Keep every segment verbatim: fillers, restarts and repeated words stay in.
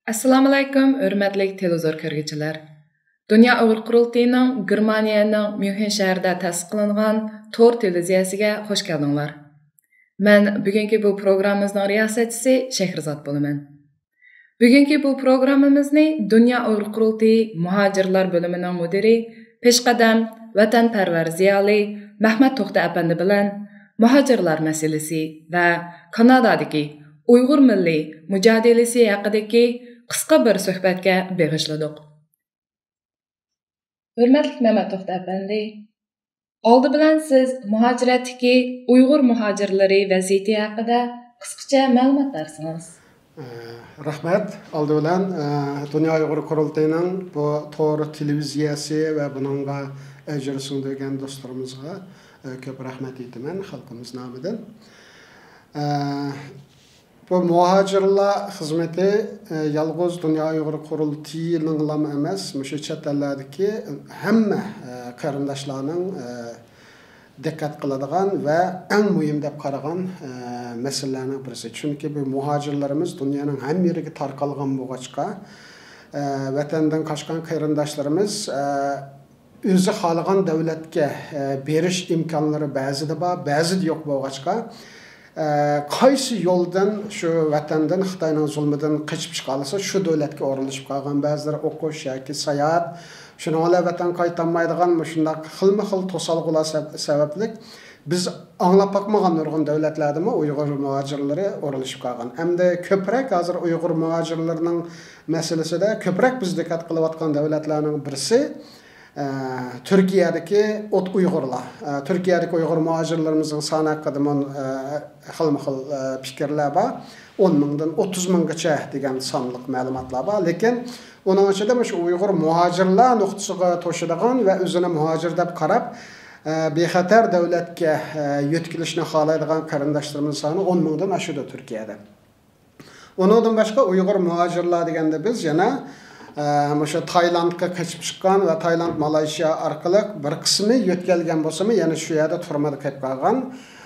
ئەسسالامۇئەلەيكۇم، ھۆرمەتلىك تېلېۋىزور كۆرگۈچىلەر. دۇنيا ئۇيغۇر قۇرۇلتىيىنىڭ گېرمانىيەنىڭ ميۇنخېن شەھىرىدە تەسىس قىلىنغان تور تېلېۋىزىيەسىگە خۇش كەلدىڭلار. مەن بۈگۈنكى بۇ پروگراممىمىزنىڭ رىياسەتچىسى شەھرىزات بولىمەن. بۈگۈنكى بۇ پروگراممىمىزنى دۇنيا ئۇيغۇر قۇرۇلتىيى مۇھاجىرلار بۆلۈمىنىڭ مۇدىرى، پېشقەدەم، ۋەتەنپەرۋەر زىيالىي مەھمەت توختى ئەپەندى بىلەن مۇھاجىرلار مەسىلىسى ۋە كانادادىكى ئۇيغۇر مىللىي مۇجادىلىسى ھەققىدىكى قىسقا بىر سۆھبەتكە بېغىشلىدۇق. ھۆرمەتلىك مەمەت توختى ئەپەندى، ئالدى بىلەن سىز مۇھاجىرەتتىكى ئۇيغۇر مۇھاجىرلىرى ۋەزىيىتى ھەققىدە قىسقىچە مەلۇمات بەرسىڭىز. ئە، رەھمەت. ئالدى بىلەن، ئە، دۇنيا ئۇيغۇر قۇرۇلتىيىنىڭ بۇ تور تېلېۋىزىيەسى ۋە بۇنىڭغا ئەجىر سىڭدۈرگەن دوستلىرىمىزغا، ئە، كۆپ رەھمەت ئېيتىمەن خەلقىمىز نامىدىن. ئە، بۇ مۇھاجىرلار خىزمىتى، ئە، يالغۇز دۇنيا ئۇيغۇر قۇرۇلتىيىنىڭلام ئەمەس، مۇشۇ چەت ئەللەردىكى ھەممە، ئە، قېرىنداشلارنىڭ، ئە، دىققەت قىلىدىغان ۋە ئەڭ مۇھىم دەپ قارىغان، ئە، مەسىلىلەرنىڭ بىرسى. چۈنكى بۇ مۇھاجىرلىرىمىز دۇنيانىڭ ھەممە يېرىگە تارقالغان بولغاچقا، ئە، ۋەتەندىن قاچقان قېرىنداشلىرىمىز، ئە، ئۆزى خالىغان دۆلەتكە، ئە، بېرىش ئىمكانلىرى بەزىدە بار، بەزىدە يوق بولغاچقا، ئە، قايسى يولدىن شۇ ۋەتەندىن، خىتاينىڭ زۇلمىدىن قېچىپ چىقالىسا، شۇ دۆلەتكە ئورۇنلىشىپ قالغان، بەزىلىرى ئوقۇش ياكى ساياھەت، شۇنىڭ بىلەن ۋەتەنگە قايتالمايدىغان مۇشۇنداق خىلمۇ خىل توسالغۇلار سەب-، سەۋەبلىك بىز ئاڭلاپ باقمىغان نۇرغۇن دۆلەتلەردىمۇ ئۇيغۇر مۇھاجىرلىرى ئورۇنلىشىپ قالغان. ئەمدى كۆپرەك ھازىر ئۇيغۇر مۇھاجىرلىرىنىڭ مەسىلىسىدە كۆپرەك بىز دىققەت قىلىۋاتقان دۆلەتلەرنىڭ بىرسى، ئە، تۈركىيەدىكى ئوت ئۇيغۇرلار. ئە، تۈركىيەدىكى ئۇيغۇر مۇھاجىرلىرىمىزنىڭ سانى ھەققىدىمۇ، ئە، خىلمۇ خىل، ئە، پىكىرلەر بار. ئون مىڭدىن ئوتتۇز مىڭغىچە دېگەن سانلىق مەلۇماتلار بار. لېكىن ئۇنىڭ ئىچىدە مۇشۇ ئۇيغۇر مۇھاجىرلار نۇقتىسىغا توشىدىغان ۋە ئۆزىنى مۇھاجىر دەپ قاراپ، ئە، بىخەتەر دۆلەتكە، ئە، يۆتكىلىشنى خالايدىغان قېرىنداشلىرىمىز سانى ئون مىڭدىن ئاشىدۇ تۈركىيەدە. ئۇنىڭدىن باشقا ئۇيغۇر مۇھاجىرلار دېگەندە بىز يەنە، ئە، مۇشۇ تايلاندقا قېچىپ چىققان ۋە تايلاند، مالايشىيا ئارقىلىق بىر قىسمى يۆتكەلگەن بولسىمۇ، يەنە شۇ يەردە تۈرمىدە كېتىپ قالغان،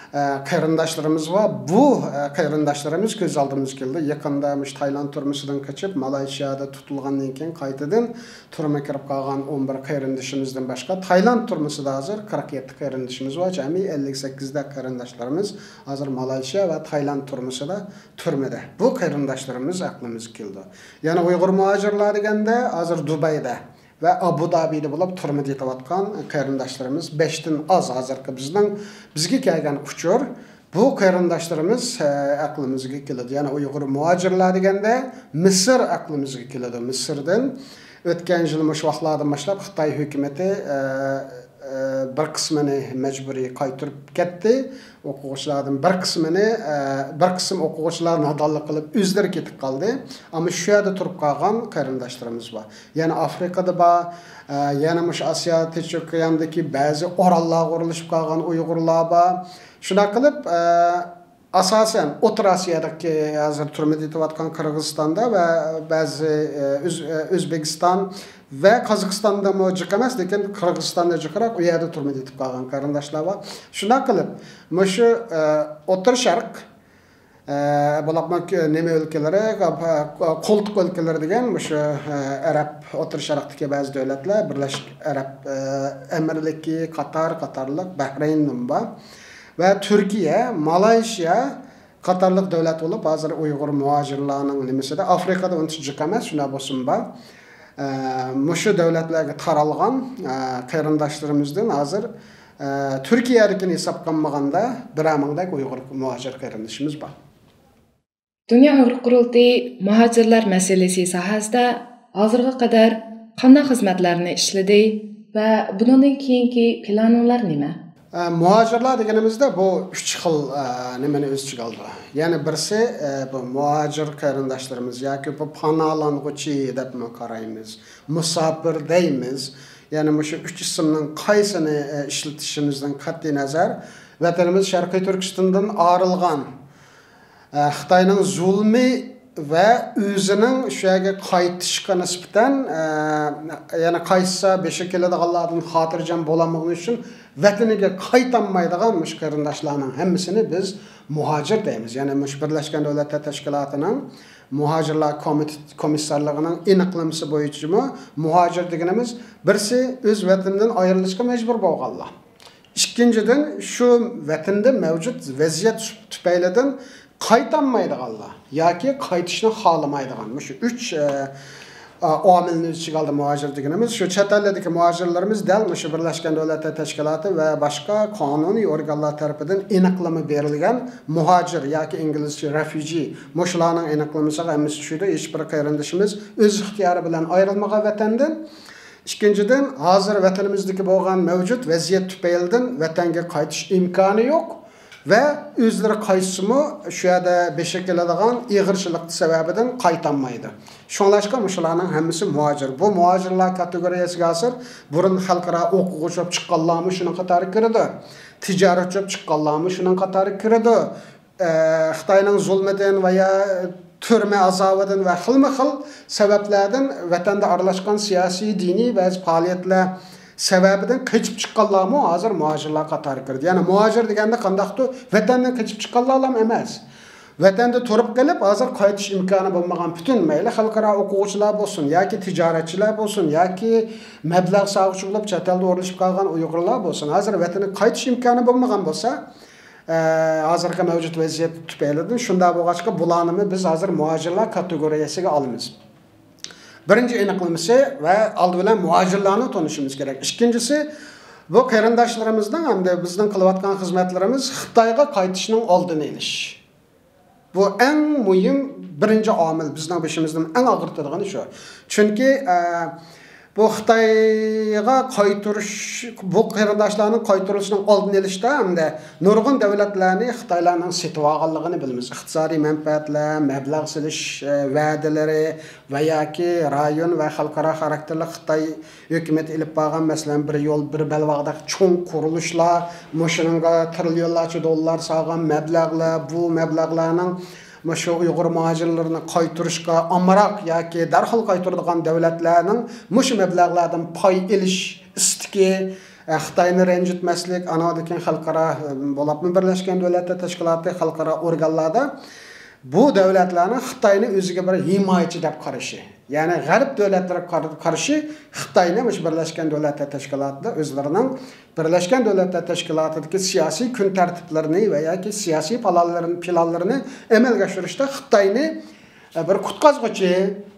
ئە، قېرىنداشلىرىمىز بار. بۇ، ئە، قېرىنداشلىرىمىز كۆز ئالدىمىزغا كېلىدۇ. يېقىندا مۇشۇ تايلاند تۈرمىسىدىن قېچىپ، مالايشىيادا تۇتۇلغاندىن كېيىن قايتىدىن تۈرمىگە كىرىپ قالغان ئون بىر قېرىندىشىمىزدىن باشقا، تايلاند تۈرمىسىدە ھازىر قىرىق يەتتە قېرىندىشىمىز بار. جەمئىي ئەللىك سەككىزدەك قېرىنداشلىرىمىز ھازىر مالايشىيا ۋە تايلاند تۈرمىسىدە، تۈرمىدە. بۇ قېرىنداشلىرىمىز ئەقلىمىزگە كېلىدۇ. يەنە ئۇيغۇر مۇھاجىرلار دېگەندە ھازىر دۇبەيدە ۋە ئابۇ دابىدا بولۇپ تۈرمىدە يېتىۋاتقان قېرىنداشلىرىمىز بەشتىن ئاز ھازىرقى بىزنىڭ، بىزگە كەلگەن ئۇچۇر. بۇ قېرىنداشلىرىمىز، ئە، ئەقلىمىزگە كېلىدۇ. يەنە ئۇيغۇر مۇھاجىرلار دېگەندە مىسىر ئەقلىمىزگە كېلىدۇ. مىسىردىن ئۆتكەن يىل مۇشۇ ۋاقىتلاردىن باشلاپ خىتاي ھۆكۈمىتى، ئە، ئە، بىر قىسمىنى مەجبۇرىي قايتۇرۇپ كەتتى. ئوقۇغۇچىلاردىن بىر قىسمىنى، ئە، بىر قىسىم ئوقۇغۇچىلار نادانلىق قىلىپ ئۆزلىرى كېتىپ قالدى. ئەمما شۇ يەردە تۇرۇپ قالغان قېرىنداشلىرىمىز بار. يەنە ئافرىقىدا بار، ئە، يەنە مۇشۇ ئاسىيا تىنچ ئوكياندىكى بەزى ئوراللارغا ئورۇنلىشىپ قالغان ئۇيغۇرلار بار. شۇنداق قىلىپ، ئە، ئاساسەن ئوتتۇرا ئاسىيادىكى ھازىر تۈرمىدە يېتىۋاتقان قىرغىزىستاندا ۋە بەزى، ئە، ئۆز-، ئە، ئۆزبېكىستان ۋە قازاقىستاندىمۇ جىق ئەمەس، لېكىن قىرغىزىستاندا جىقراق، ئۇ يەردە تۈرمىدە يېتىپ قالغان قېرىنداشلار بار. شۇنداق قىلىپ، مۇشۇ، ئە، ئوتتۇرا شەرق، ئە، بولۇپمۇ ك-، نېمە ئۆلكىلىرى، قولتۇق ئۆلكىلىرى دېگەن مۇشۇ، ئە، ئەرەب، ئوتتۇرا شەرقتىكى بەزى دۆلەتلەر، بىرلەشكەن ئەرەب، ئە، ئەمىرلىكى، قاتار قاتارلىق، بەھرەينمۇ بار. ۋە تۈركىيە، مالايشىيا قاتارلىق دۆلەت بولۇپ، ھازىر ئۇيغۇر مۇھاجىرلارنىڭ نېمىسىدە، ئافرىقىدا ئۇنچە جىق ئەمەس، شۇنداق بولسىمۇ بار. ئە، مۇشۇ دۆلەتلەرگە تارالغان، ئە، قېرىنداشلىرىمىزدىن ھازىر، ئە، تۈركىيەدىكىنى ھېسابقا ئالمىغاندا، بىرەر مىڭدەك ئۇيغۇر مۇھاجىر قېرىندىشىمىز بار. دۇنيا ئۇيغۇر قۇرۇلتىيى مۇھاجىرلار مەسىلىسى ساھەسىدە ھازىرغا قەدەر قانداق خىزمەتلەرنى ئىشلىدى ۋە بۇنىڭدىن كېيىنكى پىلانىڭلار نېمە؟ ئە، مۇھاجىرلار دېگىنىمىزدە بۇ ئۈچ خىل، ئە، نېمىنى ئۆز ئىچىگە ئالىدۇ. يەنى بىرسى، ئە، بۇ مۇھاجىر قېرىنداشلىرىمىز ياكى بۇ پاناھلانغۇچى دەپمۇ قارايمىز، مۇساپىر دەيمىز. يەنى مۇشۇ ئۈچ ئىسىمنىڭ قايسىنى، ئە، ئىشلىتىشىمىزدىن قەتئىينەزەر، ۋەتىنىمىز شەرقىي تۈركىستاندىن ئايرىلغان، ئە، خىتاينىڭ زۇلمى ۋە ئۆزىنىڭ شۇ يەرگە قايتىشقا نىسبەتەن، ئە، يەنە قايتسا بېشى كېلىدىغانلاردىن خاتىرجەم بولالمىغىنى ئۈچۈن ۋەتىنىگە قايتالمايدىغان مۇشۇ قېرىنداشلارنىڭ ھەممىسىنى بىز مۇھاجىر دەيمىز. يەنى مۇشۇ بىرلەشكەن دۆلەتلەر تەشكىلاتىنىڭ مۇھاجىرلار كومىت-، كومىسسارلىقىنىڭ ئېنىقلىمىسى بويىچىمۇ، مۇھاجىر دېگىنىمىز بىرسى ئۆز ۋەتىنىدىن ئايرىلىشقا مەجبۇر بولغانلار. ئىككىنچىدىن، شۇ ۋەتەندە مەۋجۇت ۋەزىيەت تۈپەيلىدىن قايتالمايدىغانلار ياكى قايتىشنى خالىمايدىغان، مۇشۇ ئۈچ، ئە، ئا-، ئامىلنى ئۆز ئىچىگە ئالدى مۇھاجىر دېگىنىمىز. شۇ چەت ئەللىدىكى مۇھاجىرلىرىمىز دەل مۇشۇ بىرلەشكەن دۆلەتلەر تەشكىلاتى ۋە باشقا قانۇنىي ئورگانلار تەرىپىدىن ئېنىقلىما بېرىلگەن مۇھاجىر ياكى ئىنگلىزچە رېفۇجى، مۇشۇلارنىڭ ئېنىقلىمىسىغا ھەممىسى چۈشىدۇ. ھېچبىر قېرىندىشىمىز ئۆز ئىختىيارى بىلەن ئايرىلمىغان ۋەتەندىن. ئىككىنچىدىن، ھازىر ۋەتىنىمىزدىكى بولغان مەۋجۇت ۋەزىيەت تۈپەيلىدىن ۋەتەنگە قايتىش ئىمكانى يوق ۋە ئۆزلىرى قايتسىمۇ، شۇ يەردە بېشى كېلىدىغان ئېغىرچىلىق سەۋەبىدىن قايتالمايدۇ. شۇڭلاشقا مۇشۇلارنىڭ ھەممىسى مۇھاجىر. بۇ مۇھاجىرلار كاتېگورىيەسىگە ھازىر بۇرۇن خەلقئارا ئوقۇغۇچى بولۇپ چىققانلارمۇ شۇنىڭ قاتارىغا كىرىدۇ. تىجارەتچى بولۇپ چىققانلارمۇ شۇنىڭ قاتارىغا كىرىدۇ. ئە، خىتاينىڭ زۇلمىدىن ۋە يا تۈرمە ئازابىدىن ۋە خىلمۇ خىل سەۋەبلەردىن ۋەتەندە ئارىلاشقان سىياسىي، دىنىي بەزى پائالىيەتلەر سەۋەبىدىن قېچىپ چىققانلارمۇ ھازىر مۇھاجىرلار قاتارىغا كىردى. يەنى مۇھاجىر دېگەندە قانداقتۇ؟ ۋەتەندىن قېچىپ چىققانلارلا ئەمەس. ۋەتەندە تۇرۇپ قېلىپ، ھازىر قايتىش ئىمكانى بولمىغان پۈتۈن، مەيلى خەلقئارا ئوقۇغۇچىلار بولسۇن ياكى تىجارەتچىلەر بولسۇن ياكى مەبلەغ سالغۇچى بولۇپ چەت ئەلدە ئورۇنلىشىپ قالغان ئۇيغۇرلار بولسۇن، ھازىر ۋەتىنىگە قايتىش ئىمكانى بولمىغان بولسا، ئە، ھازىرقى مەۋجۇت ۋەزىيەت تۈپەيلىدىن. شۇنداق بولغاچقا، بۇلارنىمۇ بىز ھازىر مۇھاجىرلار كاتېگورىيەسىگە ئالىمىز. بىرىنچى ئېنىقلىمىسى ۋە ئالدى بىلەن مۇھاجىرلارنى تونۇشىمىز كېرەك. ئىككىنچىسى، بۇ قېرىنداشلىرىمىزنىڭ ھەمدە بىزنىڭ قىلىۋاتقان خىزمەتلىرىمىز خىتايغا قايتىشنىڭ ئالدىنى ئېلىش. بۇ ئەڭ مۇھىم بىرىنچى ئامىل، بىزنىڭ بېشىمىزدىن ئەڭ ئاغرىتىدىغىنى شۇ. چۈنكى، ئە، بۇ خىتايغا قايتۇرۇش، بۇ قېرىنداشلارنىڭ قايتۇرۇلۇشىنىڭ ئالدىنى ئېلىشتا ھەمدە نۇرغۇن دۆلەتلەرنى خىتايلارنىڭ سېتىۋالغانلىقىنى بىلىمىز. ئىقتىسادىي مەنپەئەتلەر، مەبلەغ سېلىش، ئە، ۋەدىلىرى ۋە ياكى رايون ۋە خەلقئارا خاراكتېرلىك خىتاي ھۆكۈمىتى ئېلىپ بارغان، مەسىلەن، بىر يول، بىر بەلباغدەك چوڭ قۇرۇلۇشلار، مۇشۇنىڭغا تىرىليونلارچە دوللار سالغان مەبلەغلەر، بۇ مەبلەغلەرنىڭ مۇشۇ ئۇيغۇر مۇھاجىرلىرىنى قايتۇرۇشقا ئامراق ياكى دەرھال قايتۇرىدىغان دۆلەتلەرنىڭ مۇشۇ مەبلەغلەردىن پاي ئېلىش ئىستىكى، ئە، خىتاينى رەنجىتمەسلىك، ئانىڭدىن كېيىن خەلقئارا، ئە، بولۇپمۇ بىرلەشكەن دۆلەتلەر تەشكىلاتى، خەلقئارا ئورگانلاردا بۇ دۆلەتلەرنىڭ خىتاينى ئۆزىگە بىر ھىمايىچى دەپ قارىشى، يەنى غەرب دۆلەتلىرىگە قار-، قارشى خىتاينى مۇشۇ بىرلەشكەن دۆلەتلەر تەشكىلاتىدا ئۆزلىرىنىڭ بىرلەشكەن دۆلەتلەر تەشكىلاتىدىكى سىياسىي كۈن تەرتىپلىرىنى ۋە ياكى سىياسىي پالانلىرىنى، پىلانلىرىنى ئەمەلگە ئاشۇرۇشتا خىتاينى، ئە، بىر قۇتقازغۇچى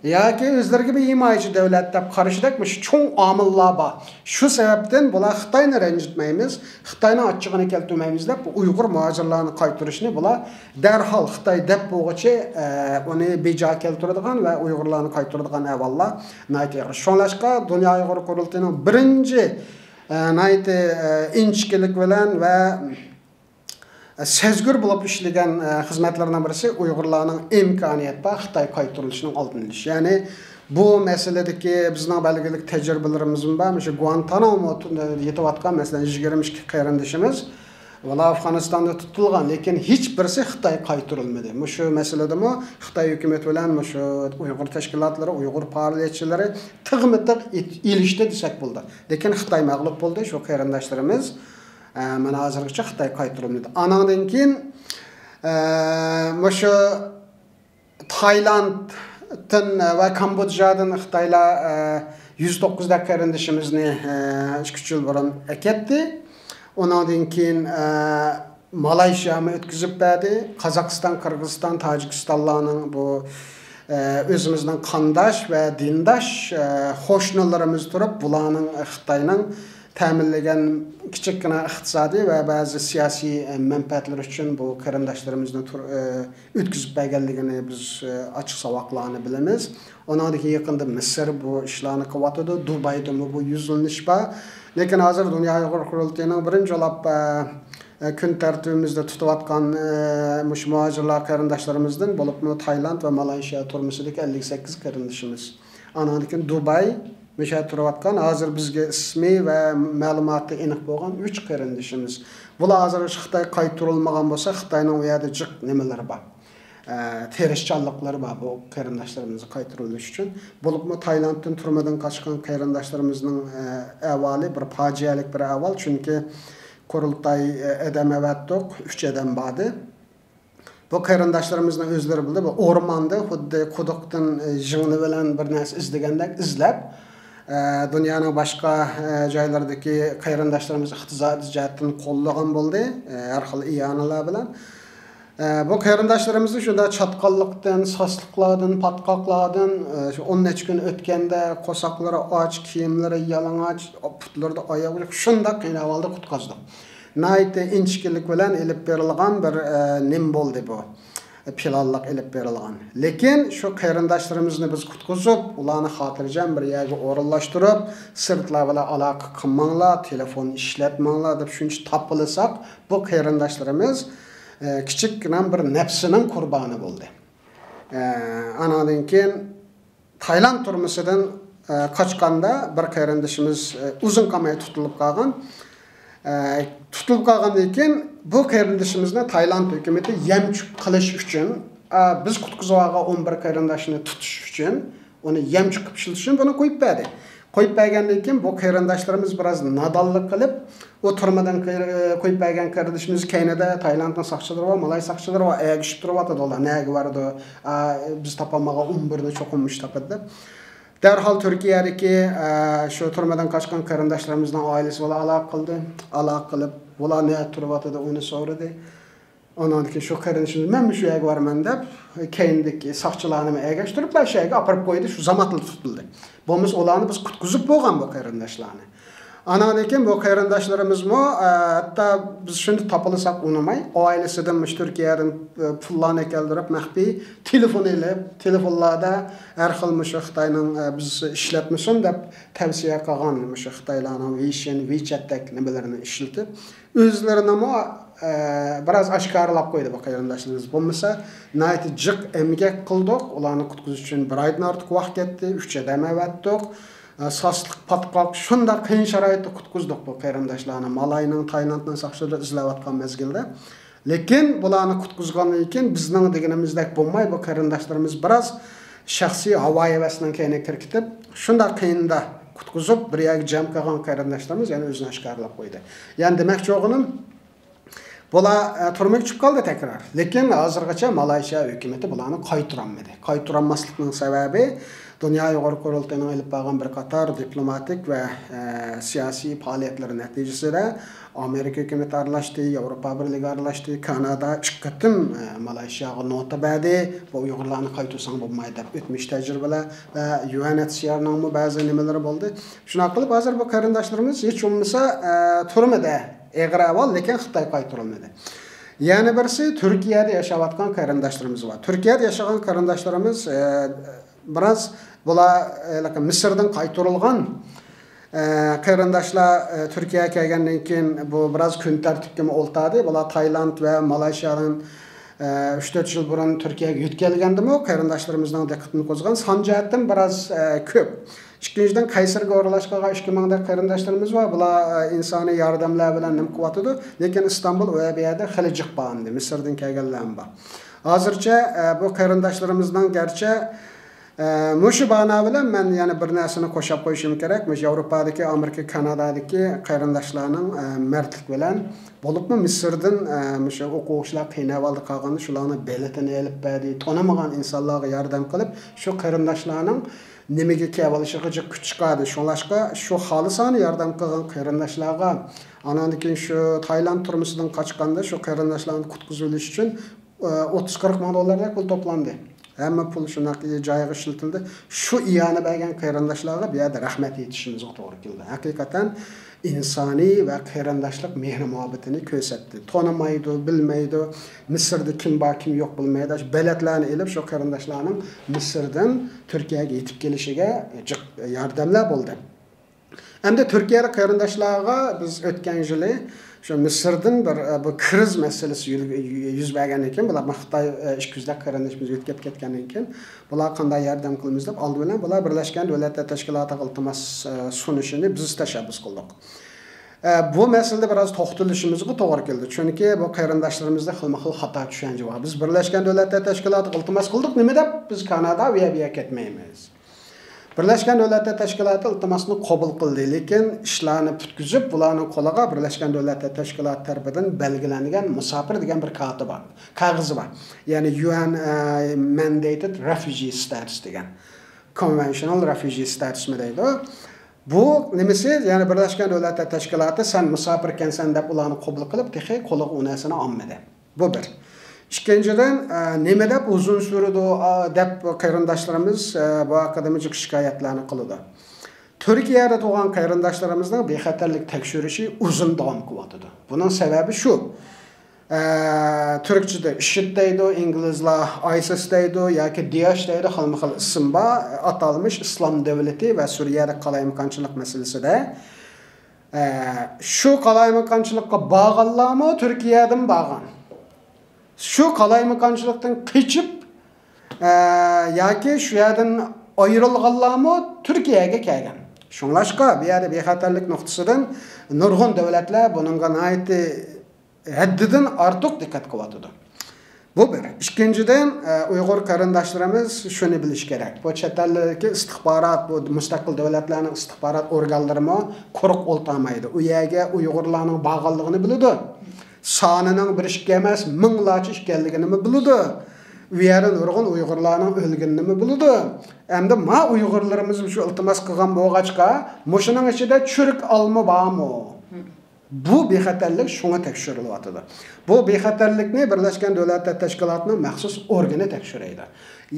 ياكى ئۆزلىرىگە بىر ھىمايىچى دۆلەت دەپ قارىشىدەك مۇشۇ چوڭ ئامىللار بار. شۇ سەۋەبتىن بۇلار خىتاينى رەنجىتمەيمىز، خىتاينىڭ ئاچچىقىنى كەلتۈرمەيمىز دەپ، بۇ ئۇيغۇر مۇھاجىرلارنى قايتۇرۇشنى بۇلار دەرھال خىتاي دەپ بولغۇچە، ئە، ئۇنى بىجا كەلتۈرىدىغان ۋە ئۇيغۇرلارنى قايتۇرىدىغان ئەھۋاللار ناھايىتى ئېغىر. شۇڭلاشقا دۇنيا ئۇيغۇر قۇرۇلتىيىنىڭ بىرىنچى، ئە، ناھايىتى، ئە، ئىنچىكىلىك بىلەن ۋە سەزگۈر بولۇپ ئىشلىگەن، ئە، خىزمەتلىرىنىڭ بىرسى ئۇيغۇرلارنىڭ ئىمكانىيەت بار خىتاي قايتۇرۇلۇشىنىڭ ئالدىنى ئېلىش. يەنى بۇ مەسىلىدىكى بىزنىڭ بەلگىلىك تەجرىبىلىرىمىزمۇ بار. مۇشۇ گۇانتانامو يېتىۋاتقان، مەسىلەن، يىگىرمە ئىككى قېرىندىشىمىز، ئۇلار ئافغانىستاندا تۇتۇلغان، لېكىن ھېچ بىرسى خىتاي قايتۇرۇلمىدى. مۇشۇ مەسىلىدىمۇ خىتاي ھۆكۈمىتى بىلەن مۇشۇ ئۇيغۇر تەشكىلاتلىرى، ئۇيغۇر پائالىيەتچىلىرى تىغمۇ تىغ ئېلىشتى دېسەك بولىدۇ. لېكىن خىتاي مەغلۇپ بولدى، شۇ قېرىنداشلىرىمىز ئە، مانا ھازىرغىچە خىتاي قايتۇرۇلمىدى. ئانىڭدىن كېيىن، ئە، مۇشۇ تايلاندتىن ۋە كامبودژادىن خىتايلار، ئە، يۈز توققۇزدەك قېرىندىشىمىزنى، ئە، ئىككى، ئۈچ يىل بۇرۇن ئەكەتتى. ئۇنىڭدىن كېيىن، ئە، مالايشيامۇ ئۆتكۈزۈپ بەردى. قازاقىستان، قىرغىزىستان، تاجىكىستانلارنىڭ بۇ، ئە، ئۆزىمىزنىڭ قانداش ۋە دىنداش، ئە، قوشنىلىرىمىز تۇرۇپ، بۇلارنىڭ، ئە، خىتاينىڭ تەمىنلىگەن كىچىككىنە ئىقتىسادىي ۋە بەزى سىياسىي، ئە، مەنپەئەتلىرى ئۈچۈن بۇ قېرىنداشلىرىمىزنى تۇر-، ئە، ئۆتكۈزۈپ بەرگەنلىكىنى بىز، ئە، ئاچچىق ساۋاقلارنى بىلىمىز. ئۇنىڭدىن كېيىن يېقىندا مىسىر بۇ ئىشلارنى قىلىۋاتىدۇ. دۇبايدىمۇ بۇ يۈزلىنىش بار. لېكىن ھازىر دۇنيا ئۇيغۇر قۇرۇلتىيىنىڭ بىرىنچى بولۇپ، ئە، ئە، كۈن تەرتىبىمىزدە تۇتۇۋاتقان، ئە، مۇشۇ مۇھاجىرلار قېرىنداشلىرىمىزدىن، بولۇپمۇ تايلاند ۋە مالايشىيا تۈرمىسىدىكى ئەللىك سەككىز قېرىندىشىمىز. ئانىڭدىن كېيىن دۇباي، مۇشۇ يەردە تۇرۇۋاتقان، ھازىر بىزگە ئىسمى ۋە مەلۇماتى ئېنىق بولغان ئۈچ قېرىندىشىمىز. بۇلار ھازىر خىتاي قايتۇرۇلمىغان بولسا، خىتاينىڭ ئۇ يەردە جىق نېمىلىرى بار، ئە، تىرىشچانلىقلىرى بار بۇ قېرىنداشلىرىمىزنى قايتۇرۇۋېلىش ئۈچۈن. بولۇپمۇ تايلاندتىن تۈرمىدىن قاچقان قېرىنداشلىرىمىزنىڭ، ئە، ئەھۋالى بىر پاجىئەلىك بىر ئەھۋال، چۈنكى قۇرۇلتاي، ئە، ئادەم ئەۋەتتۇق، ئۈچ ئادەم باردى. بۇ قېرىنداشلىرىمىزنىڭ ئۆزلىرى بىلدى، بۇ ئورماندا خۇددى قۇدۇقتىن، ئە، ژىڭنە بىلەن بىر نەرسە ئىزدىگەندەك ئىزلەپ، ئە، دۇنيانىڭ باشقا، ئە، جايلىرىدىكى قېرىنداشلىرىمىز ئىقتىسادىي جەھەتتىن قوللىغان بولدى، ئە، ھەر خىل ئىئانىلار بىلەن. ئە، بۇ قېرىنداشلىرىمىزنى شۇنداق چاتقاللىقتىن، ساسلىقلاردىن، پاتقاقلاردىن، ئە، شۇ ئون نەچچە كۈن ئۆتكەندە قورساقلىرى ئاچ، كىيىملىرى يالىڭاچ، پۇتلىرىدا ئاياغ يوق، شۇنداق قىيىن ئەھۋالدا قۇتقۇزدۇق. ناھايىتى ئىنچىكىلىك بىلەن ئېلىپ بېرىلغان بىر، ئە، نېمە بولدى بۇ؟ پىلانلىق ئېلىپ بېرىلغان. لېكىن شۇ قېرىنداشلىرىمىزنى بىز قۇتقۇزۇپ، ئۇلارنى خاتىرجەم بىر يەرگە ئورۇنلاشتۇرۇپ، سىرتلار بىلەن ئالاقە قىلماڭلار، تېلېفون ئىشلەتمەڭلار دەپ شۇنچە تاپىلىساق، بۇ قېرىنداشلىرىمىز، ئە، كىچىككىنە بىر نەپسىنىڭ قۇربانى بولدى. ئە، ئاناندىن كېيىن تايلاند تۈرمىسىدىن، ئە، قاچقاندا بىر قېرىندىشىمىز، ئە، ئۇزۇن قالماي تۇتۇلۇپ قالغان. ئە، تۇتۇلۇپ قالغاندىن كېيىن بۇ قېرىندىشىمىزنى تايلاند ھۆكۈمىتى يەمچۈك قىلىش ئۈچۈن، ئە، بىز قۇتقۇزۇۋالغان ئون بىر قېرىنداشنى تۇتۇش ئۈچۈن، ئۇنى يەمچۈك قىلىپ ئىشلىتىش ئۈچۈن بۇنى قويۇپ بەردى. قويۇپ بەرگەندىن كېيىن بۇ قېرىنداشلىرىمىز بىراز نادانلىق قىلىپ، ئۇ تۈرمىدىن قېرى-، قويۇپ بەرگەن قېرىندىشىمىز كەينىدە تايلاندنىڭ ساقچىلىرى بار، مالاي ساقچىلىرى بار، ئەگىشىپ تۇرۇۋاتىدۇ، ئۇلار نەگە بارىدۇ، ئا، بىز تاپالمىغان ئون بىرنى چوقۇم مۇشۇ تاپىدۇ دەپ. دەرھال تۈركىيەدىكى، ئا، شۇ تۈرمىدىن قاچقان قېرىنداشلىرىمىزنىڭ ئائىلىسى بىلەن ئالاقە قىلدى. ئالاقە قىلىپ، ئۇلار نەدە تۇرۇۋاتىدۇ، ئۇنى سورىدى. ئانان كېيىن شۇ قېرىندىشىمىز، مەنمۇ شۇ يەرگە بارىمەن دەپ، كەينىدىكى ساقچىلارنى ئەگەشتۈرۈپ، شۇ يەرگە ئاپىرىپ قويدى، شۇ زاماتلا تۇتۇلدى. بولمىسا ئۇلارنى بىز قۇتقۇزۇپ بولغان بۇ قېرىنداشلارنى. ئانان كېيىن بۇ قېرىنداشلىرىمىزمۇ، ئە، ھەتتا بىز شۇنى تاپىلىساق ئۇنىماي، ئائىلىسىدىن مۇشۇ تۈركىيەدىن، ئە، پۇللارنى كەلتۈرۈپ، مەخپىي تېلېفون ئېلىپ، تېلېفونلاردا ھەر خىل مۇشۇ خىتاينىڭ، ئە، بىز ئىشلەتمىسۇن دەپ تەۋسىيە قىلغان مۇشۇ خىتايلارنىڭ ۋېيشىن، ۋېيچەتتەك نېمىلىرىنى ئىشلىتىپ، ئۆزلىرىنىمۇ، ئە، بىراز ئاشكارىلاپ قويدى بۇ قېرىنداشلىرىمىز. بولمىسا، ناھايىتى جىق ئەمگەك قىلدۇق. ئۇلارنى قۇتقۇزۇش ئۈچۈن بىر ئايدىن ئارتۇق ۋاقىت كەتتى. ئۈچ ئادەم ئەۋەتتۇق. ئە، ساسلىق، پاتقاق، شۇنداق قىيىن شارائىتتا قۇتقۇزدۇق بۇ قېرىنداشلارنى. مالاينىڭ، تايلاندنىڭ ساقچىلىرى ئىزدەۋاتقان مەزگىلدە. لېكىن بۇلارنى قۇتقۇزغاندىن كېيىن بىزنىڭ دېگىنىمىزدەك بولماي، بۇ قېرىنداشلىرىمىز بىراز شەخسىي ھاۋا-ھەۋەسنىڭ كەينىگە كىرىپ كېتىپ، شۇنداق قىيىندا قۇتقۇزۇپ، بىر يەرگە جەم قىلغان قېرىنداشلىرىمىز يەنە ئۆزىنى ئاشكارىلاپ قويدى. يەنى دېمەكچى بولغىنىم، بۇلار، ئە، تۈرمىگە چۈشۈپ قالدى تەكرار. لېكىن ھازىرغىچە مالايشىيا ھۆكۈمىتى بۇلارنى قايتۇرالمىدى. قايتۇرالماسلىقنىڭ سەۋەبى، دۇنيا ئۇيغۇر قۇرۇلتىيىنىڭ ئېلىپ بارغان بىر قاتار دىپلوماتىك ۋە، ئە، سىياسىي پائالىيەتلىرى نەتىجىسىدە ئامېرىكا ھۆكۈمىتى ئارىلاشتى، ياۋروپا بىرلىكى ئارىلاشتى، كانادا ئىككى قېتىم، ئە، مالايشىياغا نوتا بەردى، بۇ ئۇيغۇرلارنى قايتۇرساڭ بولمايدۇ دەپ ئۆتمۈش تەجرىبىلەر ۋە يۇ ئېن ئېيچ سى ئارنىڭمۇ بەزى نېمىلىرى بولدى. شۇنداق قىلىپ، ھازىر بۇ قېرىنداشلىرىمىز ھېچ بولمىسا، ئە، تۈرمىدە ئېغىر ئەھۋال، لېكىن خىتاي قايتۇرۇلمىدى. يەنە بىرسى تۈركىيەدە ياشاۋاتقان قېرىنداشلىرىمىز بار. تۈركىيەدە ياشىغان قېرىنداشلىرىمىز، ئە، بىراز بۇلار، ئە، مىسىردىن قايتۇرۇلغان، ئە، قېرىنداشلار، ئە، تۈركىيەگە كەلگەندىن كېيىن بۇ بىراز كۈن تەرتىپكىمۇ ئولتۇردى. بۇلار تايلاند ۋە مالايشىيادىن، ئە، ئۈچ تۆت يىل بۇرۇن تۈركىيەگە يۆتكەلگەندىمۇ قېرىنداشلىرىمىزنىڭ دىققىتىنى قوزغىغان سان جەھەتتىن بىراز، ئە، كۆپ. ئىككىنچىدىن، قەيسەرگە ئورۇنلاشقان ئىككى مىڭدەك قېرىنداشلىرىمىز بار. بۇلار، ئە، ئىنسانىي ياردەملەر بىلەن نېمە قىلىۋاتىدۇ. لېكىن ئىستانبۇل ئۇ يەر بۇ يەردە خېلى جىق بار ئەمدى. مىسىردىن كەلگەنلەرمۇ بار. ھازىرچە، ئە، بۇ قېرىنداشلىرىمىزنىڭ گەرچە، ئە، مۇشۇ بانا بىلەن مەن يەنە بىر نەرسىنى قوشاپ قويۇشۇم كېرەك. مۇشۇ ياۋروپادىكى، ئامېرىكا، كانادادىكى قېرىنداشلارنىڭ، ئە، مەردلىك بىلەن، بولۇپمۇ مىسىردىن، ئە، مۇشۇ ئوقۇغۇچىلار قىيىن ئەھۋالدا قالغاندا شۇلارنىڭ بېلىتىنى ئېلىپ بەردى. تونۇمىغان ئىنسانلارغا ياردەم قىلىپ، شۇ قېرىنداشلارنىڭ نېمىگە كېلىۋېلىشىغا جىق كۈچ چىقاردى. شۇڭلاشقا شۇ خالىسانى ياردەم قىلغان قېرىنداشلارغا، ئاناندىن كېيىن شۇ تايلاند تۈرمىسىدىن قاچقاندا شۇ قېرىنداشلارنى قۇتقۇزۇۋېلىش ئۈچۈن، ئە، ئوتتۇز قىرىق مىڭ دوللاردەك پۇل توپلاندى. ھەممە پۇل شۇنداق جايىغا ئىشلىتىلدى. شۇ ئىئانە بەرگەن قېرىنداشلارغا بۇ يەردە رەھمەت ئېيتىشىمىزغا توغرا كېلىدۇ. ھەقىقەتەن ئىنسانىي ۋە قېرىنداشلىق مېھرى-مۇھەببىتىنى كۆرسەتتى. تونۇمايدۇ، بىلمەيدۇ، مىسىردا كىم بار، كىم يوق بىلمەيدۇ. شۇ بېلەتلەرنى ئېلىپ، شۇ قېرىنداشلارنىڭ مىسىردىن تۈركىيەگە يېتىپ كېلىشىگە جىق ياردەملەر بولدى. ئەمدى تۈركىيەلىك قېرىنداشلارغا بىز ئۆتكەن يىلى شۇ مىسىردىن بىر، بۇ كىرىز مەسىلىسى يۈ-، يۈز بەرگەندىن كېيىن، بۇلار خىتاي، ئىككى يۈزلەپ قېرىندىشىمىز ئۆتۈپ كەتكەندىن كېيىن، بۇلارغا قانداق ياردەم قىلىمىز دەپ، ئالدى بىلەن بۇلار بىرلەشكەن دۆلەتلەر تەشكىلاتىغا ئىلتىماس، ئە، سۇنۇشىنى بىز تەشەببۇس قىلدۇق. ئە، بۇ مەسىلىدە بىراز توختىلىشىمىزغا توغرا كېلىدۇ. چۈنكى بۇ قېرىنداشلىرىمىزدا خىلمۇ خىل خاتا چۈشەنچە بار. بىز بىرلەشكەن دۆلەتلەر تەشكىلاتىغا ئىلتىماس قىلدۇق، نېمە دەپ بىز كانادا، ئۇ يەر، بۇ يەر كەتمەيمىز. بىرلەشكەن دۆلەتلەر تەشكىلاتى ئىلتىماسنى قوبۇل قىلدى، لېكىن ئىشلارنى پۈتكۈزۈپ، بۇلارنىڭ قولىغا بىرلەشكەن دۆلەتلەر تەشكىلاتى تەرىپىدىن بەلگىلەنگەن مۇساپىر دېگەن بىر كارتا بار، كاغىزى بار. يەنى يۇ ئېن، ئە، mandated refugee status دېگەن. Conventional refugee status مۇ دەيدۇ. بۇ نېمىسى؟ يەنى بىرلەشكەن دۆلەتلەر تەشكىلاتى سەن مۇساپىركەنسەن دەپ ئۇلارنى قوبۇل قىلىپ، تېخى قولىغا ئۇ نەرسىنى ئالمىدى. بۇ بىر. ئىككىنچىدىن، ئە، نېمە دەپ ئۇزۇن سۈرىدۇ، ئە، دەپ قېرىنداشلىرىمىز، ئە، بۇ ھەققىدىمۇ جىق شىكايەتلەرنى قىلىدۇ. تۈركىيەدە تۇغان قېرىنداشلىرىمىزنىڭ بىخەتەرلىك تەكشۈرۈشى ئۇزۇن داۋام قىلىۋاتىدۇ. بۇنىڭ سەۋەبى شۇ. ئە، تۈركچىدە ئىشىد دەيدۇ، ئىنگلىزلار ئايسىس دەيدۇ ياكى دىياش دەيدۇ، خىلمۇخىل ئىسىم بار. ئاتالمىش ئىسلام دۆلىتى ۋە سۈرىيەدە قالايمىقانچىلىق مەسىلىسىدە، ئە، شۇ قالايمىقانچىلىققا بارغانلارمۇ تۈركىيەدىن بارغان. شۇ قالايمىقانچىلىقتىن قېچىپ، ئە، ياكى شۇ يەردىن ئايرىلغانلارمۇ تۈركىيەگە كەلگەن. شۇڭلاشقا، بۇ يەردە بىخەتەرلىك نۇقتىسىدىن نۇرغۇن دۆلەتلەر بۇنىڭغا ناھايىتى ھەددىدىن ئارتۇق دىققەت قىلىۋاتىدۇ. بۇ بىر. ئىككىنچىدىن، ئە، ئۇيغۇر قېرىنداشلىرىمىز شۇنى بىلىشى كېرەك. بۇ چەت ئەلدىكى ئىستىخبارات، بۇ مۇستەقىل دۆلەتلەرنىڭ ئىستىخبارات ئورگانلىرىمۇ قۇرۇق ئولتۇرمايدۇ. ئۇ يەرگە ئۇيغۇرلارنىڭ بارغانلىقىنى بىلىدۇ. سانىنىڭ بىر ئىككى ئەمەس، مىڭلارچە ئىكەنلىكىنىمۇ بىلىدۇ. ئۇ يەردە نۇرغۇن ئۇيغۇرلارنىڭ ئۆلگىنىنىمۇ بىلىدۇ. ئەمدى ما ئۇيغۇرلىرىمىز شۇ ئىلتىماس قىلغان بولغاچقا، مۇشۇنىڭ ئىچىدە چۈرۈك ئالما بارمۇ؟ بۇ بىخەتەرلىك شۇڭا تەكشۈرۈلۈۋاتىدۇ. بۇ بىخەتەرلىكنى بىرلەشكەن دۆلەتلەر تەشكىلاتىنىڭ مەخسۇس ئورگىنى تەكشۈرەيدۇ.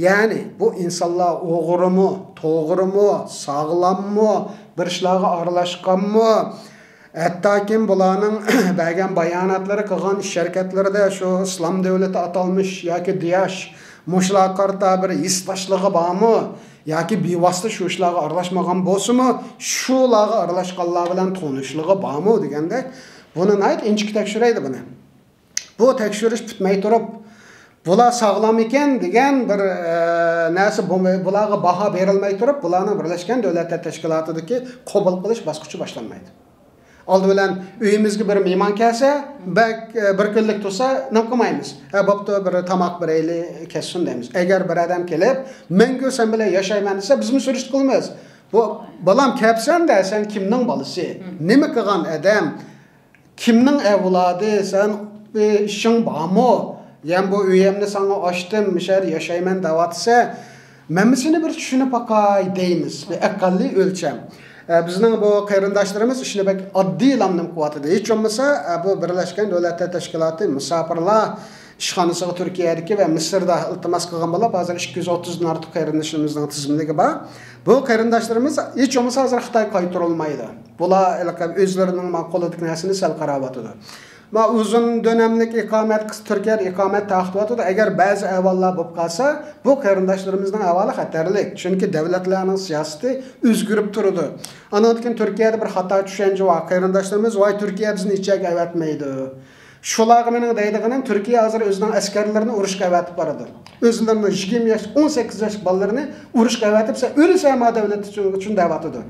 يەنى بۇ ئىنسانلار ئوغرىمۇ، توغرىمۇ، ساغلاممۇ، بىر ئىشلارغا ئارىلاشقانمۇ، ھەتتاكى بۇلارنىڭ بەرگەن باياناتلىرى، قىلغان ئىش ھەرىكەتلىرىدە شۇ ئىسلام دۆلىتى ئاتالمىش ياكى دىياش مۇشۇلارغا قارىتا بىر ھېسداشلىقى بارمۇ؟ ياكى بىۋاسىتە شۇ ئىشلارغا ئارىلاشمىغان بولسىمۇ، شۇلارغا ئارىلاشقانلار بىلەن تونۇشلۇقى بارمۇ دېگەندەك، بۇنى ناھايىتى ئىنچىكە تەكشۈرەيدۇ بۇنى. بۇ تەكشۈرۈش پۈتمەي تۇرۇپ، بۇلار ساغلام ئىكەن دېگەن بىر، ئە، نەرسە، بۇ-، بۇلارغا باھا بېرىلمەي تۇرۇپ، بۇلارنىڭ بىرلەشكەن دۆلەتلەر تەشكىلاتىدىكى قوبۇل قىلىش باسقۇچى باشلانمايدۇ. ئالدى بىلەن ئۆيىمىزگە بىر مېھمان كەلسە، بەك، ئە، بىر كۈنلۈك تۇرسا، نېمە قىلمايمىز. ھە، بوپتۇ، بىر تاماق بېرەيلى، كەتسۇن دەيمىز. ئەگەر بىر ئادەم كېلىپ، مەڭگۈ سەن بىلەن ياشايمەن دېسە، بىزمۇ سۈرۈشتە قىلىمىز. بۇ، بالام، كەپسەن-دە، سەن كىمنىڭ بالىسى؟ نېمە قىلغان ئادەم؟ كىمنىڭ ئەۋلادى؟ سەن، ئى، ئىشىڭ بارمۇ؟ يەنى بۇ ئۆيۈمنى ساڭا ئاچتىم، مۇشۇ يەردە ياشايمەن دەۋاتىسەن، مەنمۇ سېنى بىر چۈشىنىپ باقاي دەيمىز. بىر ئەقەللىي ئۆلچەم. ئە، بىزنىڭ بۇ قېرىنداشلىرىمىز ئىشنى بەك ئاددىيلا نېمە قىلىۋاتىدۇ. ھېچ بولمىسا، ئە، بۇ بىرلەشكەن دۆلەتلەر تەشكىلاتى مۇساپىرلار ئىشخانىسىغا تۈركىيەدىكى ۋە مىسىردا ئىلتىماس قىلغان بولۇپ، ھازىر ئىككى يۈز ئوتتۇزدىن ئارتۇق قېرىندىشىمىزنىڭ تىزىملىكى بار. بۇ قېرىنداشلىرىمىز ھېچ بولمىسا ھازىر خىتايغا قايتۇرۇلمايدۇ. بۇلار ھېلىقى ئۆزلىرىنىڭ ما قولىدىكى نەرسىنى سەل قاراۋاتىدۇ. ما ئۇزۇن دۆلەملىك ئىقامەت، تۈركىيەدە ئىقامەت تارقىتىۋاتىدۇ. ئەگەر بەزى ئەھۋاللار بولۇپ قالسا، بۇ قېرىنداشلىرىمىزنىڭ ئەھۋالى خەتەرلىك. چۈنكى دۆلەتلەرنىڭ سىياسىتى ئۆزگىرىپ تۇرىدۇ. ئاندىن كېيىن تۈركىيەدە بىر خاتا چۈشەنچە بار. قېرىنداشلىرىمىز، ۋاي، تۈركىيە بىزنى ھېچ يەرگە ئەۋەتمەيدۇ. شۇلارغا مېنىڭ دەيدىغىنىم، تۈركىيە ھازىر ئۆزىنىڭ ئەسكەرلىرىنى ئۇرۇشقا ئەۋەتىپ بارىدۇ. ئۆزلىرىنىڭ يىگىرمە ياش، ئون سەككىز ياشلىق بالىلىرىنى ئۇرۇشقا ئەۋەتىپ، سەن ئۆلىسەن ما دۆلەت ئۈچۈن، ئۈچۈن دەۋاتىدۇ.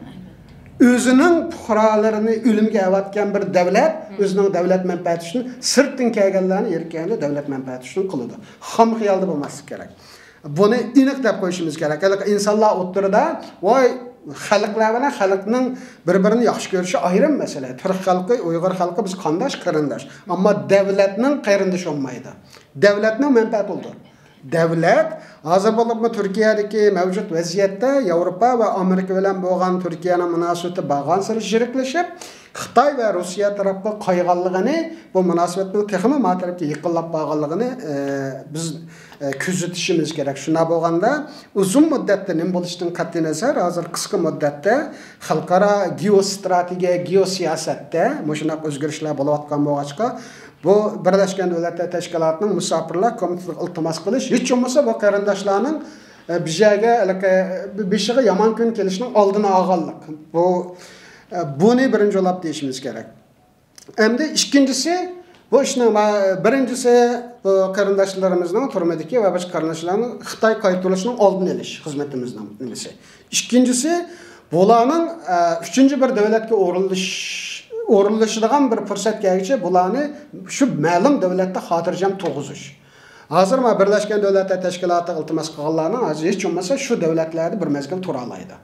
ئۆزىنىڭ پۇقرالىرىنى ئۆلۈمگە ئەۋەتكەن بىر دەۋلەت ئۆزىنىڭ دەۋلەت مەنپەئەتى ئۈچۈن، سىرتتىن كەلگەنلەرنى يېرى كەلگەندە دەۋلەت مەنپەئەتى ئۈچۈن قىلىدۇ. خام خىيالدا بولماسلىق كېرەك. بۇنى ئېنىق دەپ قويۇشىمىز كېرەك. ھېلىقى ئىنسانلار ئوتتۇرىدا، ۋاي، خەلقلەر بىلەن خەلقنىڭ بىر-بىرىنى ياخشى كۆرۈشى ئايرىم مەسىلە. تۈرك خەلقى، ئۇيغۇر خەلقى بىز قانداش، قېرىنداش. ئەمما دەۋلەتنىڭ قېرىندىشى بولمايدۇ. دەۋلەتنىڭ مەنپەئەتى بولىدۇ. دەۋلەت، ھازىر بولۇپمۇ تۈركىيەدىكى مەۋجۇت ۋەزىيەتتە ياۋروپا ۋە ئامېرىكا بىلەن بولغان تۈركىيەنىڭ مۇناسىۋىتى بارغانسېرى يىرىكلىشىپ، خىتاي ۋە روسىيە تەرەپكە قايغانلىقىنى، بۇ مۇناسىۋەتنىڭ تېخىمۇ ما تەرەپكە يېقىنلاپ بارغانلىقىنى، ئە، بىز، ئە، كۆزىتىشىمىز كېرەك. شۇنداق بولغاندا، ئۇزۇن مۇددەتتە نېمە بولۇشىدىن قەتئىينەزەر، ھازىر قىسقا مۇددەتتە خەلقئارا گېئوستراتېگىيە، گېئوسىياسەتتە مۇشۇنداق ئۆزگىرىشلەر بولۇۋاتقان بولغاچقا، بۇ بىرلەشكەن دۆلەتلەر تەشكىلاتىنىڭ مۇساپىرلار كومىتېتىغا ئىلتىماس قىلىش، ھېچ بولمىسا بۇ قېرىنداشلارنىڭ، ئە، بىر يەرگە، ھېلىقى، بېشىغا يامان كۈن كېلىشىنىڭ ئالدىنى ئالغانلىق. بۇ، ئە، بۇنى بىرىنچى بولۇپ دېيىشىمىز كېرەك. ئەمدى ئىككىنچىسى، بۇ ئىشنىڭ، ما-، بىرىنچىسى، بۇ قېرىنداشلىرىمىزنىڭ، تۈرمىدىكى ۋە باشقا قېرىنداشلارنىڭ خىتاي قايتۇرۇلۇشىنىڭ ئالدىنى ئېلىش خىزمىتىمىزنىڭ نېمىسى. ئىككىنچىسى، بۇلارنىڭ، ئە، ئۈچىنچى بىر دۆلەتكە ئورۇنلىشىش، ئورۇنلىشىدىغان بىر پۇرسەت كەلگۈچە بۇلارنى شۇ مەلۇم دۆلەتتە خاتىرجەم تۇرغۇزۇش. ھازىر ما بىرلەشكەن دۆلەتلەر تەشكىلاتىغا ئىلتىماس قىلغانلارنىڭ ھازىر ھېچ بولمىسا شۇ دۆلەتلەردە بىر مەزگىل تۇرالايدۇ.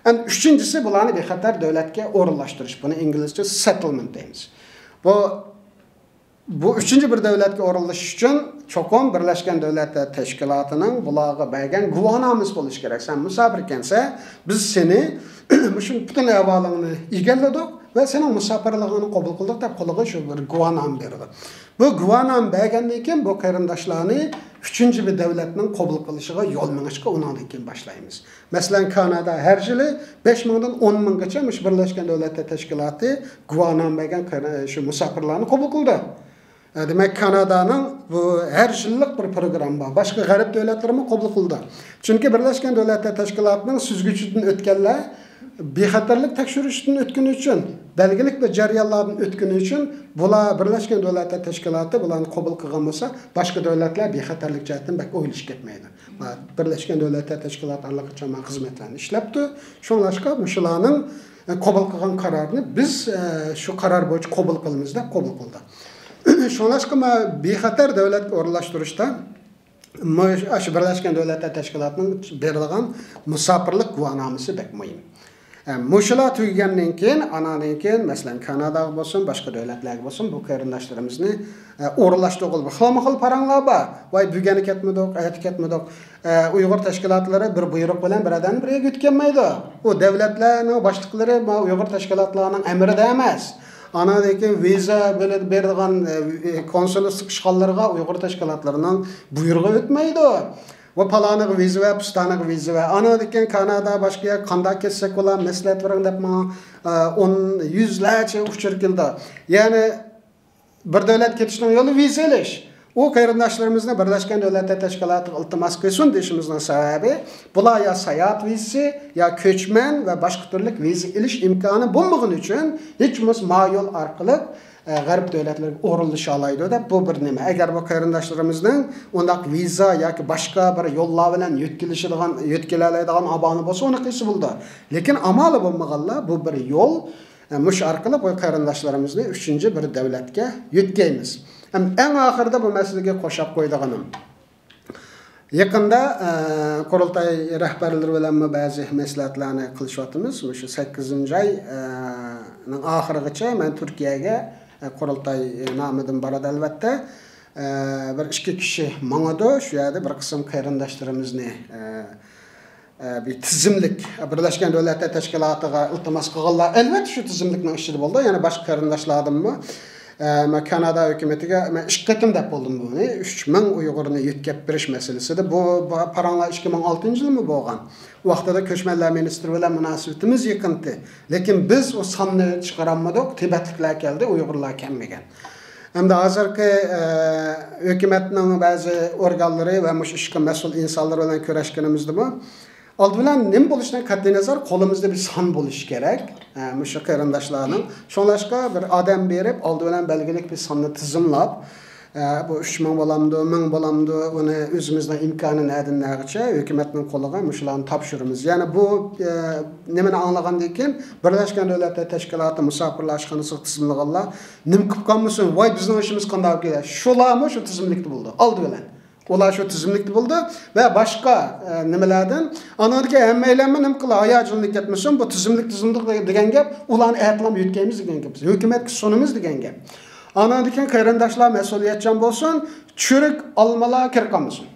ئەمدى ئۈچىنچىسى، بۇلارنى بىخەتەر دۆلەتكە ئورۇنلاشتۇرۇش. بۇنى ئىنگلىزچە سېتلمېنت دەيمىز. بۇ، بۇ ئۈچىنچى بىر دۆلەتكە ئورۇنلىشىش ئۈچۈن چوقۇم بىرلەشكەن دۆلەتلەر تەشكىلاتىنىڭ بۇلارغا بەرگەن گۇۋاھنامىسى بولۇشى كېرەك. سەن مۇساپىركەنسەن، بىز سېنى مۇشۇ پۈتۈن ئەھۋالىڭنى ئىگىلىدۇق ۋە سېنىڭ مۇساپىرلىقىڭنى قوبۇل قىلدۇق دەپ قولىغا شۇ بىر گۇۋاھنامە بېرىدۇ. بۇ گۇۋاھنامە بەرگەندىن كېيىن بۇ قېرىنداشلارنى ئۈچىنچى بىر دۆلەتنىڭ قوبۇل قىلىشىغا يول مېڭىشقا ئۇنىڭدىن كېيىن باشلايمىز. مەسىلەن، كانادا ھەر يىلى بەش مىڭدىن ئون مىڭغىچە مۇشۇ بىرلەشكەن دۆلەتلەر تەشكىلاتى گۇۋاھنامە بەرگەن قېرى-، شۇ مۇساپىرلارنى قوبۇل قىلدى. ئە، دېمەك، كانادانىڭ بۇ ھەر يىللىق بىر پروگرامما بار. باشقا غەرب دۆلەتلىرىمۇ قوبۇل قىلدى. چۈنكى بىرلەشكەن دۆلەتلەر تەشكىلاتىنىڭ سۈزگۈچىدىن ئۆتكەنلەر بىخەتەرلىك تەكشۈرۈشتىن ئۆتكىنى ئۈچۈن، بەلگىلىك بىر جەريانلاردىن ئۆتكىنى ئۈچۈن، بۇلار بىرلەشكەن دۆلەتلەر تەشكىلاتى بۇلارنى قوبۇل قىلغان بولسا، باشقا دۆلەتلەر بىخەتەرلىك جەھەتتىن بەك ئويلىشىپ كەتمەيدۇ. بىرلەشكەن دۆلەتلەر تەشكىلاتى ئاللىقاچان مانا خىزمەتلەرنى ئىشلەپتۇ. شۇڭلاشقا مۇشۇلارنىڭ، ئە، قوبۇل قىلغان قارارىنى بىز، ئە، شۇ قارار بويىچە قوبۇل قىلىمىز دەپ قوبۇل قىلدى. شۇڭلاشقا مانا بىخەتەر دۆلەتكە ئورۇنلاشتۇرۇشتا مۇ-، ئاشۇ بىرلەشكەن دۆلەتلەر تەشكىلاتىنىڭ بېرىدىغان مۇساپىرلىق گۇۋاھنامىسى بەك مۇھىم. ئە، مۇشۇلار تۈگىگەندىن كېيىن، ئاناندىن كېيىن، مەسىلەن، كاناداغا بولسۇن، باشقا دۆلەتلەرگە بولسۇن، بۇ قېرىنداشلىرىمىزنى، ئە، ئورۇنلاشتۇرغىلى خىلمۇ خىل پاراڭلار بار. ۋاي، بۈگەنى كەتمىدۇق، ئەتە كەتمىدۇق. ئە، ئۇيغۇر تەشكىلاتلىرى بىر بۇيرۇق بىلەن بىر ئادەمنى بىر يەرگە يۆتكەلمەيدۇ. ئۇ دۆلەتلەرنىڭ باشلىقلىرى ما ئۇيغۇر تەشكىلاتلارنىڭ ئەمرىدە ئەمەس. ئاناندىن كېيىن ۋىزا بېرىدىغان، ئە، كونسۇللۇق ئىشخانىلىرىغا ئۇيغۇر تەشكىلاتلىرىنىڭ بۇيرۇقى ئۆتمەيدۇ. ۋە پالانىغا ۋىزا ۋە پۇستانىغا ۋىزا ۋە ئانىڭدىن كېيىن كانادا باشقا يەر قانداق كەتسەك بولا، مەسلىھەت بېرىڭ دەپ ماڭا، ئە، ئون، يۈزلەرچە ئۇچۇر كېلىدۇ. يەنى بىر دۆلەت كېتىشنىڭ يولى ۋىزا ئېلىش. ئۇ قېرىنداشلىرىمىزنى بىرلەشكەن دۆلەتلەر تەشكىلاتىغا ئىلتىماس قىلسۇن دېيىشىمىزنىڭ سەۋەبى، بۇلار يا ساياھەت ۋىزىسى، يا كۆچمەن ۋە باشقا تۈرلۈك ۋىزا ئېلىش ئىمكانى بولمىغىنى ئۈچۈن ھېچ بولمىسا ما يول ئارقىلىق ئە، غەرب دۆلەتلىرىگە ئورۇنلىشالايدۇ دەپ، بۇ بىر نېمە. ئەگەر بۇ قېرىنداشلىرىمىزنىڭ ئۇنداق ۋىزا ياكى باشقا بىر يوللار بىلەن يۆتكىلىشىدىغان، يۆتكىلەلەيدىغان ئامالى بولسا، ئۇنى قىلسا بولىدۇ. لېكىن ئامالى بولمىغانلار بۇ بىر يول، ئە، مۇشۇ ئارقىلىق بۇ قېرىنداشلىرىمىزنى ئۈچىنچى بىر دۆلەتكە يۆتكەيمىز. ھەم ئەڭ ئاخىرىدا بۇ مەسىلىگە قوشاپ قويىدىغىنىم، يېقىندا، ئە، قۇرۇلتاي رەھبەرلىرى بىلەنمۇ بەزى مەسلىھەتلەرنى قىلىشىۋاتىمىز. مۇشۇ سەككىزىنچى ئاي، ئە، نىڭ ئاخىرىغىچە مەن تۈركىيەگە، ئە، قۇرۇلتاي نامىدىن بارىدۇ، ئەلۋەتتە. ئە، بىر ئىككى كىشى ماڭىدۇ. شۇ يەردە بىر قىسىم قېرىنداشلىرىمىزنى، ئە، ئە، بىر تىزىملىك، بىرلەشكەن دۆلەتلەر تەشكىلاتىغا ئىلتىماس قىلغانلار، ئەلۋەتتە، شۇ تىزىملىكنىڭ ئىچىدە بولىدۇ. يەنە باشقا قېرىنداشلاردىنمۇ، ئە، مەن كانادا ھۆكۈمىتىگە مەن ئىككى قېتىم دەپ بولدۇم بۇنى، ئۈچ مىڭ ئۇيغۇرنى يۆتكەپ بېرىش مەسىلىسىدە. بۇ، بۇ پاراڭلار ئىككى مىڭ ئالتىنچى يىلمۇ بولغان. ئۇ ۋاقتىدا كۆچمەنلەر مىنىستىرى بىلەن مۇناسىۋىتىمىز يېقىنتى. لېكىن بىز ئۇ ساننى چىقىرالمىدۇق. تىبەتلىكلەر كەلدى، ئۇيغۇرلار كەلمىگەن. ئەمدى ھازىرقى، ئە، ھۆكۈمەتنىڭ بەزى ئورگانلىرى ۋە مۇشۇ ئىشقا مەسئۇل ئىنسانلار بىلەن كۆرۈشكىنىمىزدىمۇ، ئالدى بىلەن نېمە بولۇشىدىن قەتئىينەزەر، قولىمىزدا بىر سان بولۇشى كېرەك، ئە، مۇشۇ قېرىنداشلارنىڭ. شۇڭلاشقا بىر ئادەم بېرىپ، ئالدى بىلەن بەلگىلىك بىر ساننى تىزىملاپ، ئە، بۇ ئۈچ مىڭ بولامدۇ، مىڭ بولامدۇ، ئۇنى ئۆزىمىزنىڭ ئىمكانى نەدىن نەگىچە ھۆكۈمەتنىڭ قولىغا مۇشۇلارنى تاپشۇرىمىز. يەنى بۇ، ئە، نېمىنى ئاڭلىغاندىن كېيىن، بىرلەشكەن دۆلەتلەر تەشكىلاتى مۇساپىرلار ئىشخانىسىغا تىزىملىغانلار نېمە قىلىپ قالمىسۇن، ۋاي، بىزنىڭ ئىشىمىز قانداق بولۇپ كېتەر؟ شۇلارمۇ شۇ تىزىملىكتە بولىدۇ، ئالدى بىلەن. ئۇلار شۇ تىزىملىكتە بولىدۇ ۋە باشقا، ئە، نېمىلەردىن. ئانىڭدىكى ھەممەيلەنمۇ نېمە قىلا، ھاياجانلىنىپ كەتمىسۇن، بۇ تىزىملىك تىزىملىق دېگەن گەپ، ئۇلارنى ئەتىلام يۆتكەيمىز دېگەن گەپ، ھۆكۈمەتكە سۇنىمىز دېگەن گەپ. ئانىڭدىن كېيىن قېرىنداشلار مەسئۇلىيەتچان بولسۇن، چۈرۈك ئالمىلار كىرىپ قالمىسۇن.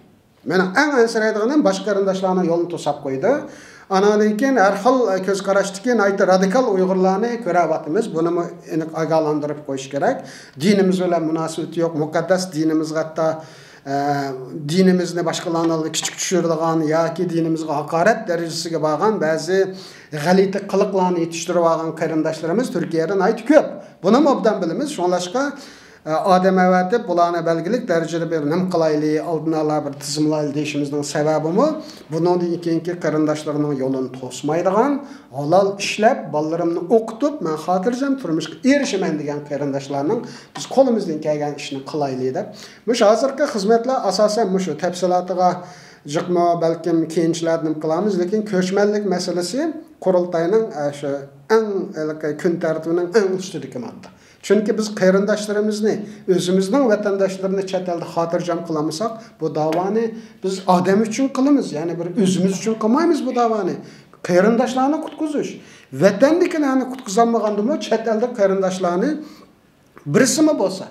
مېنىڭ ئەڭ ئەنسىرەيدىغىنىم باشقا قېرىنداشلارنىڭ يولىنى توساپ قويىدۇ. ئانىڭدىن كېيىن ھەر خىل كۆز قاراشتىكى ناھايىتى رادىكال ئۇيغۇرلارنى كۆرۈۋاتىمىز. بۇنىمۇ ئېنىق ئاگاھلاندۇرۇپ قويۇش كېرەك. دىنىمىز بىلەن مۇناسىۋىتى يوق، مۇقەددەس دىنىمىزغا ھەتتا، ئە، دىنىمىزنى باشقىلارنىڭ ئالدىدا كىچىك چۈشۈرىدىغان ياكى دىنىمىزغا ھاقارەت دەرىجىسىگە بارغان بەزى غەلىتە قىلىقلارنى يېتىشتۈرۈۋالغان قېرىنداشلىرىمىز تۈركىيەدە ناھايىتى كۆپ. بۇنىمۇ ئوبدان بىلىمىز. شۇڭلاشقا، ئادەم ئەۋەتىپ، بۇلارنى بەلگىلىك دەرىجىدە بىر نېمە قىلايلى، ئالدىنى ئالا بىر تىزىملايلى دېيىشىمىزنىڭ سەۋەبىمۇ، بۇنىڭدىن كېيىنكى قېرىنداشلىرىنىڭ يولىنى توسمايدىغان، ھالال ئىشلەپ، بالىلىرىمنى ئوقۇتۇپ، مەن خاتىرجەم تۇرمۇشقا ئېرىشىمەن دېگەن قېرىنداشلارنىڭ بىز قولىمىزدىن كەلگەن ئىشنى قىلايلى دەپ. مۇشۇ ھازىرقى خىزمەتلەر ئاساسەن مۇشۇ تەپسىلاتىغا جىقمۇ بەلكىم كېيىنچىلەردە نېمە قىلارمىز، لېكىن كۆچمەنلىك مەسىلىسى قۇرۇلتاينىڭ، ئە، شۇ ئەڭ ھېلىقى كۈن تەرتىبىنىڭ ئەڭ ئۈستىدىكى ماددا. چۈنكى بىز قېرىنداشلىرىمىزنى، ئۆزىمىزنىڭ ۋەتەنداشلىرىنى چەت ئەلدە خاتىرجەم قىلالمىساق، بۇ داۋانى بىز ئادەم ئۈچۈن قىلىمىز، يەنى بىر ئۆزىمىز ئۈچۈن قىلمايمىز بۇ داۋانى. قېرىنداشلارنى قۇتقۇزۇش. ۋەتەندىكىلەرنى قۇتقۇزالمىغاندىمۇ، چەت ئەلدىكى قېرىنداشلارنى بىرسىمۇ بولسا،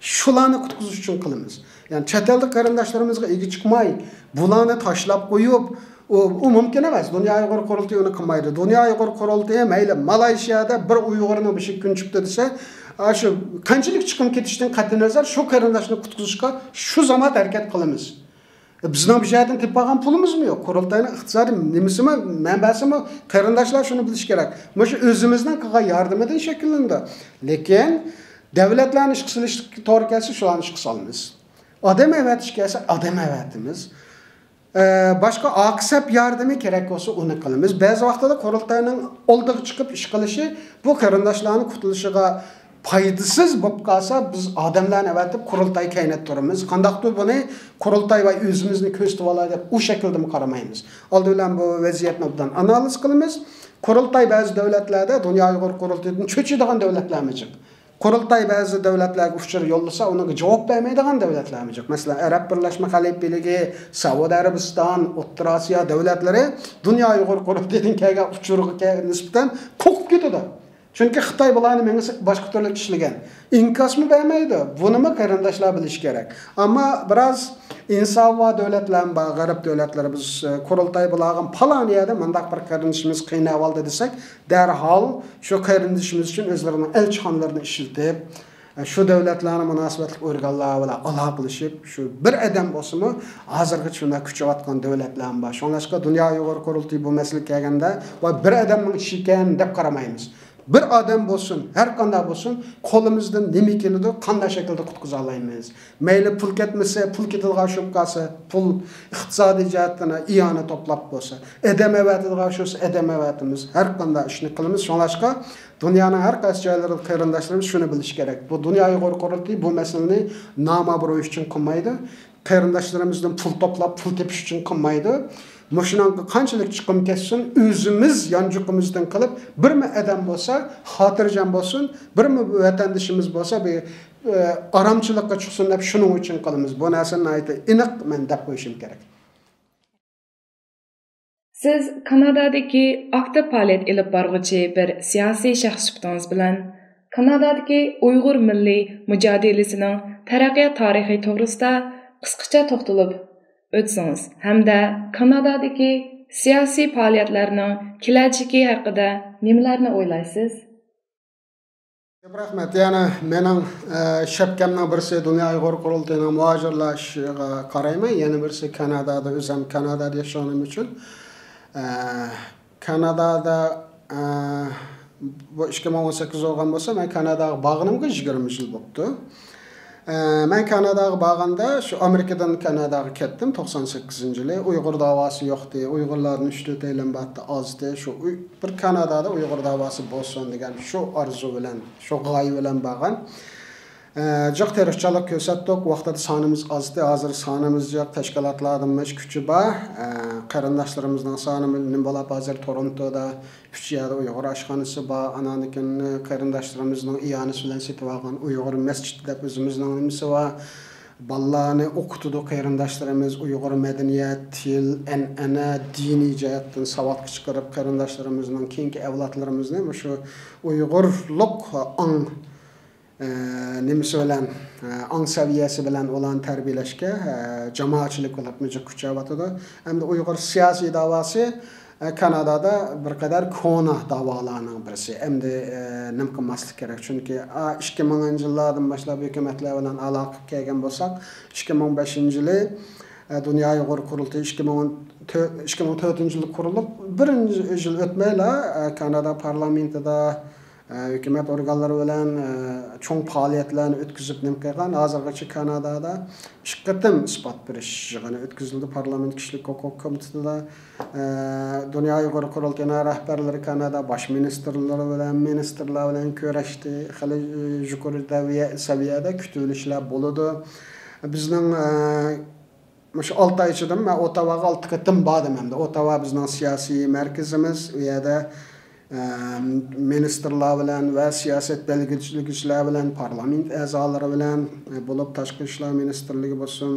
شۇلارنى قۇتقۇزۇش ئۈچۈن قىلىمىز. يەنى چەت ئەلدىكى قېرىنداشلىرىمىزغا ئىگە چىقماي، بۇلارنى تاشلاپ قويۇپ، ئۇ، ئۇ مۇمكىن ئەمەس. دۇنيا ئۇيغۇر قۇرۇلتىيى ئۇنى قىلمايدۇ. دۇنيا ئۇيغۇر قۇرۇلتىيى مەيلى مالايشىيادا بىر ئۇيغۇرنىڭ بېشىغا كۈن چۈشتى دېسە، ئاشۇ قانچىلىك چىقىم كېتىشتىن قەتئىينەزەر، شۇ قېرىنداشنى قۇتقۇزۇشقا شۇ زامات ھەرىكەت قىلىمىز. بىزنىڭ بۇ جەھەتتىن تېپىپ ئالغان پۇلىمىزمۇ يوق. قۇرۇلتاينىڭ ئىقتىسادىي نېمىسىمۇ، مەنبەسىمۇ، قېرىنداشلار شۇنى بىلىشى كېرەك. مۇشۇ ئۆزىمىزنىڭ قىلغان ياردىمىدىن شەكىللىنىدۇ. لېكىن دۆلەتلەرنى ئىشقا سېلىشقا توغرا كەلسە، شۇلارنى ئىشقا سالىمىز. ئادەم ئەۋەتىش كەلسە، ئادەم ئەۋەتىمىز. ئە، باشقا ئاقىسەپ ياردىمى كېرەك بولسا، ئۇنى قىلىمىز. بەزى ۋاقتىدا قۇرۇلتاينىڭ ئالدىغا چىقىپ ئىش قىلىشى، بۇ قېرىنداشلارنىڭ قۇتۇلۇشىغا پايدىسىز بولۇپ قالسا، بىز ئادەملەرنى ئەۋەتىپ قۇرۇلتاي كەينىدە تۇرىمىز. قانداقتۇر بۇنى قۇرۇلتاي ۋە ئۆزىمىزنى كۆرسىتىۋالاي دەپ ئۇ شەكىلدىمۇ قارىمايمىز. ئالدى بىلەن بۇ ۋەزىيەتنى ئوبدان ئانالىز قىلىمىز. قۇرۇلتاي بەزى دۆلەتلەردە دۇنيا ئۇيغۇر قۇرۇلتىيىدىن چۆچۈيدىغان دۆلەتلەرمۇ جىق. قۇرۇلتاي بەزى دۆلەتلەرگە ئۇچۇر يوللىسا، ئۇنىڭغا جاۋاب بەرمەيدىغان دۆلەتلەرمۇ جىق. مەسىلەن، ئەرەب بىرلەشمە خەلىپىلىكى، سەئۇدى ئەرەبىستان، ئوتتۇرا ئاسىيا دۆلەتلىرى دۇنيا ئۇيغۇر قۇرۇلتىيىدىن كەلگەن ئۇچۇرغا كە-، نىسبەتەن قورقۇپ كېتىدۇ. چۈنكى خىتاي بۇلارنى مېڭىسى باشقا تۈرلۈك ئىشلىگەن. ئىنكاسمۇ بەرمەيدۇ. بۇنىمۇ قېرىنداشلار بىلىشى كېرەك. ئەمما بىراز ئىنسابى بار دۆلەتلەرمۇ بار، غەرب دۆلەتلىرى، بىز، ئە، قۇرۇلتاي بۇلارغا پالان يەردە مۇنداق بىر قېرىندىشىمىز قىيناۋالدى دېسەك، دەرھال شۇ قېرىندىشىمىز ئۈچۈن ئۆزلىرىنىڭ ئەلچىخانىلىرىنى ئىشلىتىپ، ئە، شۇ دۆلەتلەرنىڭ مۇناسىۋەتلىك ئورگانلار بىلەن ئالاقىلىشىپ، شۇ بىر ئادەم بولسىمۇ، ھازىرغىچە شۇنداق كۈچەۋاتقان دۆلەتلەرمۇ بار. شۇڭلاشقا دۇنيا ئۇيغۇر قۇرۇلتىيى بۇ مەسىلىگە كەلگەندە، ۋاي بىر ئادەمنىڭ ئىشى ئىكەن دەپ قارىمايمىز. بىر ئادەم بولسۇن، ھەر قانداق بولسۇن، قولىمىزدىن نېمە كېلىدۇ، قانداق شەكىلدە قۇتقۇزالايمىز؟ مەيلى پۇل كەتمىسە، پۇل كېتىدىغان ئىش بولۇپ قالسا، پۇل ئىقتىسادىي جەھەتتىن ئىئانە توپلاپ بولسا، ئادەم ئەۋەتىدىغان ئىش بولسا، ئادەم ئەۋەتىمىز. ھەر قانداق ئىشنى قىلىمىز. شۇڭلاشقا دۇنيانىڭ ھەر قايسى جايلىرىدا قېرىنداشلىرىمىز شۇنى بىلىشى كېرەك. بۇ دۇنيا ئۇيغۇر قۇرۇلتىيى بۇ مەسىلىنى نامابرۇي ئۈچۈن قىلمايدۇ. قېرىنداشلىرىمىزدىن پۇل توپلاپ، پۇل تېپىش ئۈچۈن قىلمايدۇ. مۇشۇنىڭغا قانچىلىك چىقىم كەتسۇن، ئۆزىمىز يانچۇقىمىزدىن قىلىپ، بىرمۇ ئادەم بولسا خاتىرجەم بولسۇن، بىرمۇ ۋەتەندىشىمىز بولسا بىر، ئە، ئارامچىلىققا چىقسۇن دەپ شۇنىڭ ئۈچۈن قىلىمىز. بۇ نەرسىنى ناھايىتى ئېنىق مەن دەپ قويۇشۇم كېرەك. سىز كانادادىكى ئاكتىپ پائالىيەت ئېلىپ بارغۇچى بىر سىياسىي شەخس سۈپىتىڭىز بىلەن كانادادىكى ئۇيغۇر مىللىي مۇجادىلىسىنىڭ تەرەققىيات تارىخى توغرىسىدا قىسقىچە توختىلىپ ئۆتسىڭىز ھەمدە كانادادىكى سىياسىي پائالىيەتلەرنىڭ كېلەچىكى ھەققىدە نېمىلەرنى ئويلايسىز؟ كۆپ رەھمەت. يەنى مېنىڭ، ئە، شەپكەمنىڭ بىرسى دۇنيا ئۇيغۇر قۇرۇلتىيىنىڭ مۇھاجىرلار ئىشىغا قارايمەن، يەنە بىرسى كانادادا، ئۆزۈم كانادادا ياشىغىنىم ئۈچۈن. ئە، كانادادا، ئە، بۇ ئىككى مىڭ ئون سەككىز بولغان بولسا، مەن كاناداغا بارغىنىمغا يىگىرمە يىل بوپتۇ. ئە، مەن كاناداغا بارغاندا، شۇ ئامېرىكىدىن كاناداغا كەتتىم توقسان سەككىزىنچى يىلى. ئۇيغۇر داۋاسى يوقتى، ئۇيغۇرلاردىن ئۈچ تۆتەيلەن بارتتى، ئازدى. شۇ ئۇي-، بىر كانادادا ئۇيغۇر داۋاسى بولسۇن دېگەن شۇ ئارزۇ بىلەن، شۇ غايە بىلەن بارغان. ئە، جىق تىرىشچانلىق كۆرسەتتۇق. ۋاقتىدا سانىمىز ئازدى، ھازىر سانىمىز جىق، تەشكىلاتلاردىمۇ ئىش كۈچى بار. ئە، قېرىنداشلىرىمىزنىڭ سانى نېمە بولاپ، ھازىر تورونتودا ئۈچ يەردە ئۇيغۇر ئاشخانىسى بار. ئاناندىن كېيىن قېرىنداشلىرىمىزنىڭ ئىئانىسى بىلەن سېتىۋالغان ئۇيغۇر مەسچىتى دەپ ئۆزىمىزنىڭ نېمىسى بار. بالىلارنى ئوقۇتىدۇ قېرىنداشلىرىمىز. ئۇيغۇر مەدەنىيەت، تىل، ئەنئەنە، دىنىي جەھەتتىن ساۋاتقا چىقىرىپ، قېرىنداشلىرىمىزنىڭ كېيىنكى ئەۋلادلىرىمىزنى مۇشۇ ئۇيغۇرلۇق ئاڭ، ئە، نېمىسى بىلەن، ئە، ئاڭ سەۋىيەسى بىلەن ئۇلارنى تەربىيەلەشكە، ئە، جامائەتچىلىك بولۇپ مۇجۇ كۈچەۋاتىدۇ. ئەمدى ئۇيغۇر سىياسىي داۋاسى، ئە، كانادادا بىر قەدەر كونا داۋالارنىڭ بىرسى. ئەمدى، ئە، نېمە قىلماسلىق كېرەك؟ چۈنكى، ئا، ئىككى مىڭىنچى يىللاردىن باشلاپ ھۆكۈمەتلەر بىلەن ئالاقە قىلىپ كەلگەن بولساق، ئىككى مىڭ بەشىنچى يىلى، ئە، دۇنيا ئۇيغۇر قۇرۇلتىيى ئىككى مىڭ ئون تۆت، ئىككى مىڭ تۆتىنچى يىلى قۇرۇلۇپ، بىرىنچى يىل ئۆتمەيلا، ئە، كانادا پارلامېنتىدا، ئە، ھۆكۈمەت ئورگانلىرى بىلەن، ئە، چوڭ پائالىيەتلەرنى ئۆتكۈزۈپ نېمە قىلغان. ھازىرغىچە كانادادا ئىككى قېتىم ئىسپات بېرىش يىغىنى ئۆتكۈزۈلدى پارلامېنت كىشىلىك ھوقۇق كومىتېتىدا. ئە، دۇنيا ئۇيغۇر قۇرۇلتىيىنىڭ رەھبەرلىرى كانادا باش مىنىستىرلىرى بىلەن، مىنىستىرلار بىلەن كۆرۈشتى. خېلى، ئە، يۇقىرى دەۋىيە-، سەۋىيەدە كۈتۈۋېلىشلار بولىدۇ. بىزنىڭ، ئە، مۇشۇ ئالتە ئاي ئىچىدە مەن ئوتاۋاغا ئالتە قېتىم باردىم ئەمدى. ئوتاۋا بىزنىڭ سىياسىي مەركىزىمىز. ئۇ يەردە، ئە، مىنىستىرلار بىلەن ۋە سىياسەت بەلگىلىگۈچىلەر بىلەن، پارلامېنت ئەزالىرى بىلەن، ئە، بولۇپ تاشقى ئىشلار مىنىستىرلىكى بولسۇن،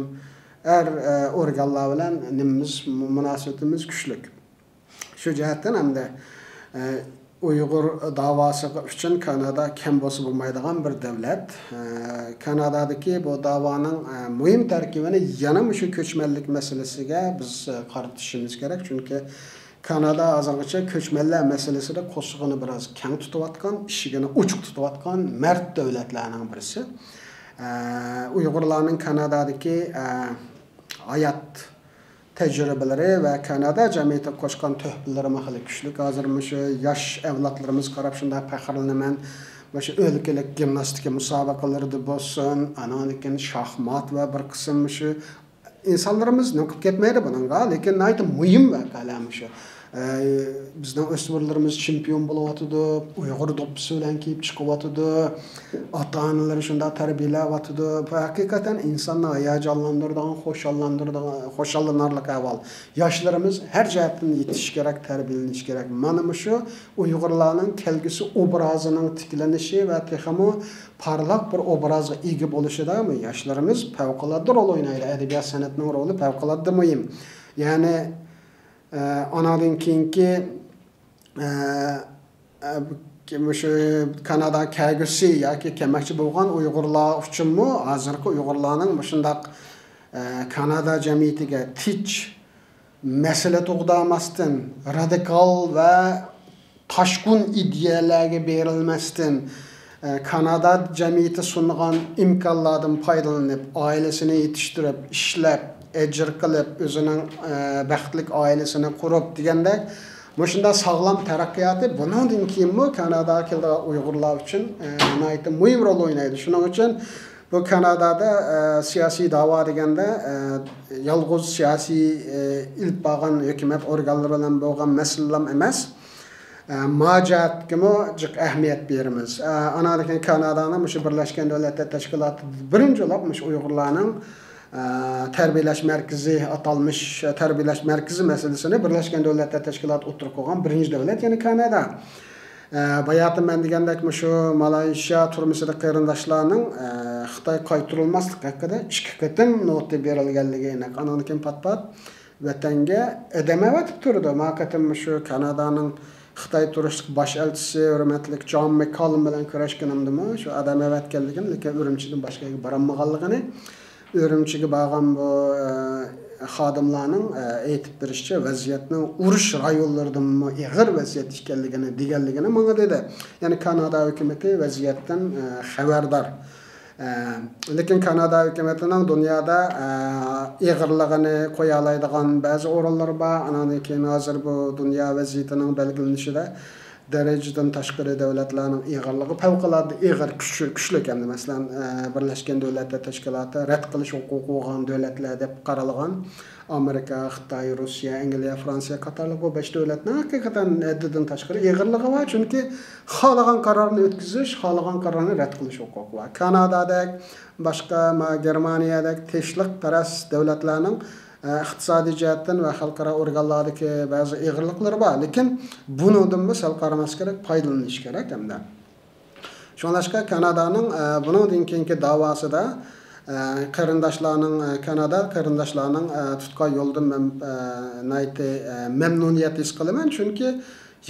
ھەر، ئە، ئورگانلار بىلەن نېمىمىز، مۇناسىۋىتىمىز كۈچلۈك. شۇ جەھەتتىن ئەمدى، ئە، ئۇيغۇر داۋاسى ئۈچۈن كانادا كەم بولسا بولمايدىغان بىر دۆلەت. ئە، كانادادىكى بۇ داۋانىڭ، ئە، مۇھىم تەركىبىنى يەنە مۇشۇ كۆچمەنلىك مەسىلىسىگە بىز، ئە، قارىتىشىمىز كېرەك. چۈنكى كانادا ھازىرغىچە كۆچمەنلەر مەسىلىسىدە قورسىقىنى بىراز كەڭ تۇتۇۋاتقان، ئىشىكىنى ئوچۇق تۇتۇۋاتقان مەرد دۆلەتلەرنىڭ بىرسى. ئە، ئۇيغۇرلارنىڭ كانادادىكى، ئە، ھايات تەجرىبىلىرى ۋە كانادا جەمئىيىتىگە قوشقان تۆھپىلىرىمۇ خېلى كۈچلۈك. ھازىر مۇشۇ ياش ئەۋلادلىرىمىزغا قاراپ شۇنداق پەخىرلىنىمەن. مۇشۇ ئۆلكىلىك گىمناستىكا مۇسابىقىلىرىدە بولسۇن، ئانىڭدىن كېيىن شاھمات ۋە بىر قىسىم مۇشۇ ئىنسانلىرىمىز نوقۇپ كەتمەيدۇ بۇنىڭغا، لېكىن ناھايىتى مۇھىم ۋەقەلەر مۇشۇ. ئە، بىزنىڭ ئۆسمۈرلىرىمىز چېمپىيون بولۇۋاتىدۇ، ئۇيغۇر دوپپىسى بىلەن كىيىپ چىقىۋاتىدۇ، ئاتا-ئانىلىرى شۇنداق تەربىيەلەۋاتىدۇ. بۇ ھەقىقەتەن ئىنساننى ھاياجانلاندۇرىدىغان، خۇشاللاندۇرىدىغان، خۇشاللىنارلىق ئەھۋال. ياشلىرىمىز ھەر جەھەتتىن يېتىشى كېرەك، تەربىيەلىنىشى كېرەك. مانا مۇشۇ ئۇيغۇرلارنىڭ كەلگۈسى ئوبرازىنىڭ تىكلىنىشى ۋە تېخىمۇ پارلاق بىر ئوبرازغا ئىگە بولۇشىدا بۇ ياشلىرىمىز پەۋقۇلئاددە رول ئوينايدۇ. ئەدەبىيات سەنئەتنىڭ رولى پەۋقۇلئاددە مۇھىم. يەنى، ئە، ئاناندىن كېيىنكى، ئە، ئە، مۇشۇ كانادا كەلگۈسى ياكى كەلمەكچى بولغان ئۇيغۇرلار ئۈچۈنمۇ ھازىرقى ئۇيغۇرلارنىڭ مۇشۇنداق، ئە، كانادا جەمئىيىتىگە تىج مەسىلە تۇغدۇرماستىن، رادىكال ۋە تاشقۇن ئىدىيەلەرگە بېرىلمەستىن، ئە، كانادا جەمئىيىتى سۇنغان ئىمكانلاردىن پايدىلىنىپ، ئائىلىسىنى يېتىشتۈرۈپ، ئىشلەپ، ئەجىر قىلىپ، ئۆزىنىڭ، ئە، بەختلىك ئائىلىسىنى قۇرۇپ دېگەندەك، مۇشۇنداق ساغلام تەرەققىياتى بۇنىڭدىن كېيىنمۇ كاناداغا كېلىدىغان ئۇيغۇرلار ئۈچۈن، ئە، ناھايىتى مۇھىم رول ئوينايدۇ. شۇنىڭ ئۈچۈن بۇ كانادادا، ئە، سىياسىي داۋا دېگەندە، ئە، يالغۇز سىياسىي، ئە، ئېلىپ بارغان ھۆكۈمەت ئورگانلىرى بىلەن بولغان مەسىلىلەرمۇ ئەمەس. ئە، ما جەھەتكىمۇ جىق ئەھمىيەت بېرىمىز. ئە، ئاناندىن كېيىن كانادانىڭ مۇشۇ بىرلەشكەن دۆلەتلەر تەشكىلاتى بىرىنچى بولۇپ مۇشۇ ئۇيغۇرلارنىڭ، ئە، تەربىيەلەش مەركىزى، ئاتالمىش تەربىيەلەش مەركىزى مەسىلىسىنى بىرلەشكەن دۆلەتلەر تەشكىلاتى ئوتتۇرىغا قويغان بىرىنچى دۆلەت، يەنى كانادا. ئە، باياتىن مەن دېگەندەك، مۇشۇ مالايشىيا تۈرمىسىدە قېرىنداشلارنىڭ، ئە، خىتاي قايتۇرۇلماسلىق ھەققىدە ئىككى قېتىم نوتا بېرىلگەنلىكى ئېنىق. ئانىڭدىن كېيىن پات-پات ۋەتەنگە ئەدەم ئەۋەتىپ تۇرىدۇ. ما قېتىم مۇشۇ كانادانىڭ خىتاي تۇرۇشلۇق باش ئەلچىسى ھۆرمەتلىك جان ماكالىم بىلەن كۆرۈشكىنىمدىمۇ شۇ ئادەم ئەۋەتكەنلىكىنى، لېكىن ئۈرۈمچىدىن باشقا يەرگە بارالمىغانلىقىنى، ئۈرۈمچىگە بارغان بۇ، ئە، خادىملارنىڭ، ئە، ئېيتىپ بېرىشىچە، ۋەزىيەتنىڭ ئۇرۇش رايونلىرىدىنمۇ ئېغىر ۋەزىيەت ئىكەنلىكىنى دېگەنلىكىنى ماڭا دېدى. يەنى كانادا ھۆكۈمىتى ۋەزىيەتتىن، ئە، خەۋەردار. ئە، لېكىن كانادا ھۆكۈمىتىنىڭ دۇنيادا، ئە، ئېغىرلىقىنى قويالايدىغان بەزى ئورۇنلىرى بار. ئانىڭدىن كېيىن ھازىر بۇ دۇنيا ۋەزىيىتىنىڭ بەلگىلىنىشىدە دەرىجىدىن تاشقىرى دۆلەتلەرنىڭ ئېغىرلىقى پەۋقۇلئاددە ئېغىر، كۈچ-، كۈچلۈك ئەمدى. مەسىلەن، ئە، بىرلەشكەن دۆلەتلەر تەشكىلاتى رەت قىلىش ھوقۇقى بولغان دۆلەتلەر دەپ قارالغان ئامېرىكا، خىتاي، روسىيە، ئەنگلىيە، فرانسىيە قاتارلىق بۇ بەش دۆلەتنىڭ ھەقىقەتەن ھەددىدىن تاشقىرى ئېغىرلىقى بار. چۈنكى خالىغان قارارنى ئۆتكۈزۈش، خالىغان قارارنى رەت قىلىش ھوقۇقى بار. كانادادەك، باشقا ما-، گېرمانىيەدەك تىنچلىقپەرەس دۆلەتلەرنىڭ، ئە، ئىقتىسادىي جەھەتتىن ۋە خەلقئارا ئورگانلاردىكى بەزى ئېغىرلىقلىرى بار. لېكىن بۇنىڭدىنمۇ سەل قارىماسلىق كېرەك، پايدىلىنىش كېرەك ھەمدە. شۇڭلاشقا كانادانىڭ، ئە، بۇنىڭدىن كېيىنكى داۋاسىدا، ئە، قېرىنداشلارنىڭ، ئە، كانادا قېرىنداشلارنىڭ، ئە، تۇتقان يولىدىن مەن، ئە، ناھايىتى، ئە، مەمنۇنىيەت ھېس قىلىمەن. چۈنكى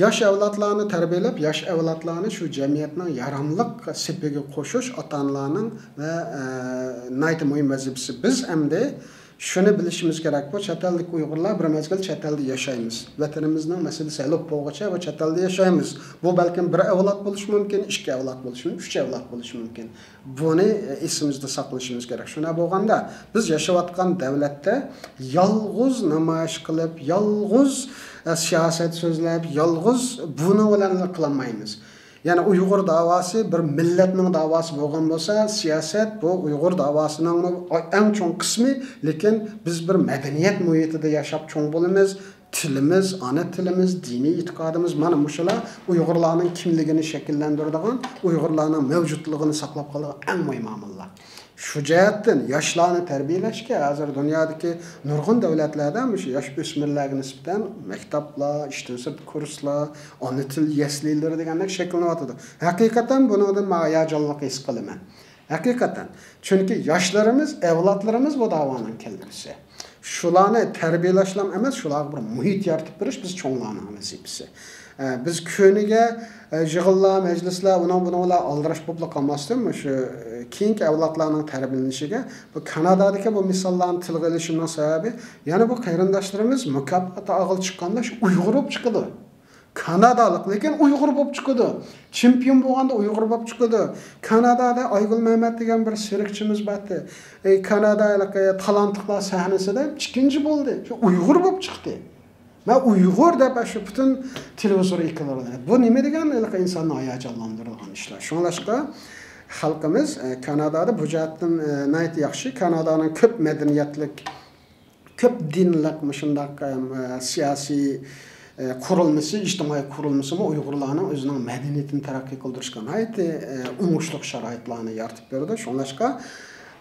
ياش ئەۋلادلارنى تەربىيەلەپ، ياش ئەۋلادلارنى شۇ جەمئىيەتنىڭ ياراملىق سېپىگە قوشۇش ئاتا-ئانىلارنىڭ ۋە، ئە، ناھايىتى مۇھىم ۋەزىپىسى. بىز ئەمدى شۇنى بىلىشىمىز كېرەك، بۇ چەت ئەلدىكى ئۇيغۇرلار بىر مەزگىل چەت ئەلدە ياشايمىز. ۋەتىنىمىزنىڭ مەسىلىسى ھەل بولۇپ بولغۇچە بۇ چەت ئەلدە ياشايمىز. بۇ بەلكىم بىر ئەۋلاد بولۇشى مۇمكىن، ئىككى ئەۋلاد بولۇشى مۇمكىن، ئۈچ ئەۋلاد بولۇشى مۇمكىن. بۇنى، ئە، ئېسىمىزدە ساقلىشىمىز كېرەك. شۇنداق بولغاندا، بىز ياشاۋاتقان دەۋلەتتە يالغۇز نامايىش قىلىپ، يالغۇز، ئە، سىياسەت سۆزلەپ، يالغۇز بۇنىڭ بىلەنلا قىلالمايمىز. يەنى ئۇيغۇر داۋاسى بىر مىللەتنىڭ داۋاسى بولغان بولسا، سىياسەت بۇ ئۇيغۇر داۋاسىنىڭ ئەڭ چوڭ قىسمى، لېكىن بىز بىر مەدەنىيەت مۇھىتىدا ياشاپ چوڭ بولىمىز. تىلىمىز، ئانا تىلىمىز، دىنىي ئېتىقادىمىز، مانا مۇشۇلار ئۇيغۇرلارنىڭ كىملىكىنى شەكىللەندۈرىدىغان، ئۇيغۇرلارنىڭ مەۋجۇتلۇقىنى ساقلاپ قالىدىغان ئەڭ مۇھىم ئامىللار. شۇ جەھەتتىن ياشلارنى تەربىيەلەشكە ھازىر دۇنيادىكى نۇرغۇن دۆلەتلەردە مۇشۇ ياش ئۆسمۈرلەرگە نىسبەتەن مەكتەپلەر، ئىشتىن سىرت كۇرسلار، ئانا تىل يەسلىلىرى دېگەندەك شەكىللىنىۋاتىدۇ. ھەقىقەتەن بۇنىڭدىن مەن ھاياجانلىق ھېس قىلىمەن. ھەقىقەتەن. چۈنكى ياشلىرىمىز، ئەۋلادلىرىمىز بۇ داۋانىڭ كەلگۈسى. شۇلارنى تەربىيەلەشلام ئەمەس، شۇلارغا بىر مۇھىت يارىتىپ بېرىش بىز چوڭلارنىڭ ۋەزىپىسى. ئە، بىز كۆنىگە، ئە، يىغىنلار، مەجلىسلەر، ئۇنىڭ بۇنىڭ بىلەن ئالدىراش بولۇپلا قالماستىن، مۇشۇ، ئە، كېيىنكى ئەۋلادلارنىڭ تەربىيەلىنىشىگە بۇ كانادادىكى بۇ مىساللارنى تىلغا ئېلىشىمنىڭ سەۋەبى، يەنە بۇ قېرىنداشلىرىمىز مۇكاپات ئالغىلى چىققاندا شۇ ئۇيغۇر بولۇپ چىقىدۇ. كانادالىق، لېكىن ئۇيغۇر بولۇپ چىقىدۇ. چېمپىيون بولغاندا ئۇيغۇر بولۇپ چىقىدۇ. كانادادا ئايگۈل مەمەت دېگەن بىر سېرىقچىمىز بارتى. ئى، كانادالىق، ئى، تالانتلىقلار سەھنىسىدە ئىككىنچى بولدى. شۇ ئۇيغۇر بولۇپ چىقتى. مەن ئۇيغۇر دەپ شۇ پۈتۈن تېلېۋىزور ئېكرانلىرىدا. بۇ نېمە دېگەن ھېلىقى ئىنساننى ھاياجانلاندۇرىدىغان ئىشلار. شۇڭلاشقا خەلقىمىز، ئى، كانادادا بۇ جەھەتتىن، ئى، ناھايىتى ياخشى. كانادانىڭ كۆپ مەدەنىيەتلىك، كۆپ دىنلىق مۇشۇنداق، ئەم، ئە، سىياسىي، ئە، قۇرۇلمىسى، ئىجتىمائىي قۇرۇلمىسىمۇ ئۇيغۇرلارنىڭ ئۆزىنىڭ مەدەنىيىتىنى تەرەققىي قىلدۇرۇشقا ناھايىتى، ئە، ئوڭۇشلۇق شارائىتلارنى يارىتىپ بېرىدۇ. شۇڭلاشقا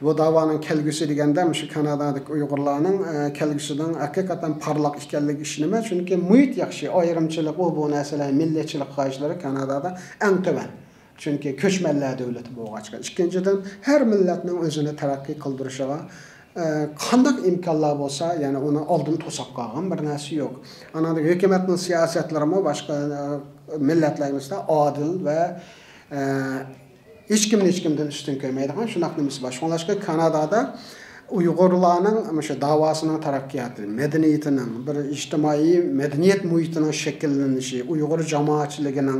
بۇ داۋانىڭ كەلگۈسى دېگەندە مۇشۇ كانادادىكى ئۇيغۇرلارنىڭ، ئە، كەلگۈسىنىڭ ھەقىقەتەن پارلاق ئىكەنلىكىگە ئىشىنىمەن. چۈنكى مۇھىت ياخشى، ئايرىمچىلىق، ئۇ بۇ نەرسىلەر، مىللەتچىلىك خاھىشلىرى كانادادا ئەڭ تۆۋەن. چۈنكى كۆچمەنلەر دۆلىتى بولغاچقا. ئىككىنچىدىن، ھەر مىللەتنىڭ ئۆزىنى تەرەققىي قىلدۇرۇشىغا، ئە، قانداق ئىمكانلار بولسا، يەنى ئۇنى ئالدىن توساپ قالغان بىر نەرسە يوق. ئانىڭدىن ھۆكۈمەتنىڭ سىياسەتلىرىمۇ باشقا، ئە، مىللەتلەرگە نىسبەتەن ئادىل ۋە، ئە، ھېچكىمنى ھېچكىمدىن ئۈستۈن كۆرمەيدىغان شۇنداق نېمىسى بار. شۇڭلاشقا كانادادا ئۇيغۇرلارنىڭ مۇشۇ داۋاسىنىڭ تەرەققىياتى، مەدەنىيىتىنىڭ، بىر ئىجتىمائىي مەدەنىيەت مۇھىتىنىڭ شەكىللىنىشى، ئۇيغۇر جامائەتچىلىكىنىڭ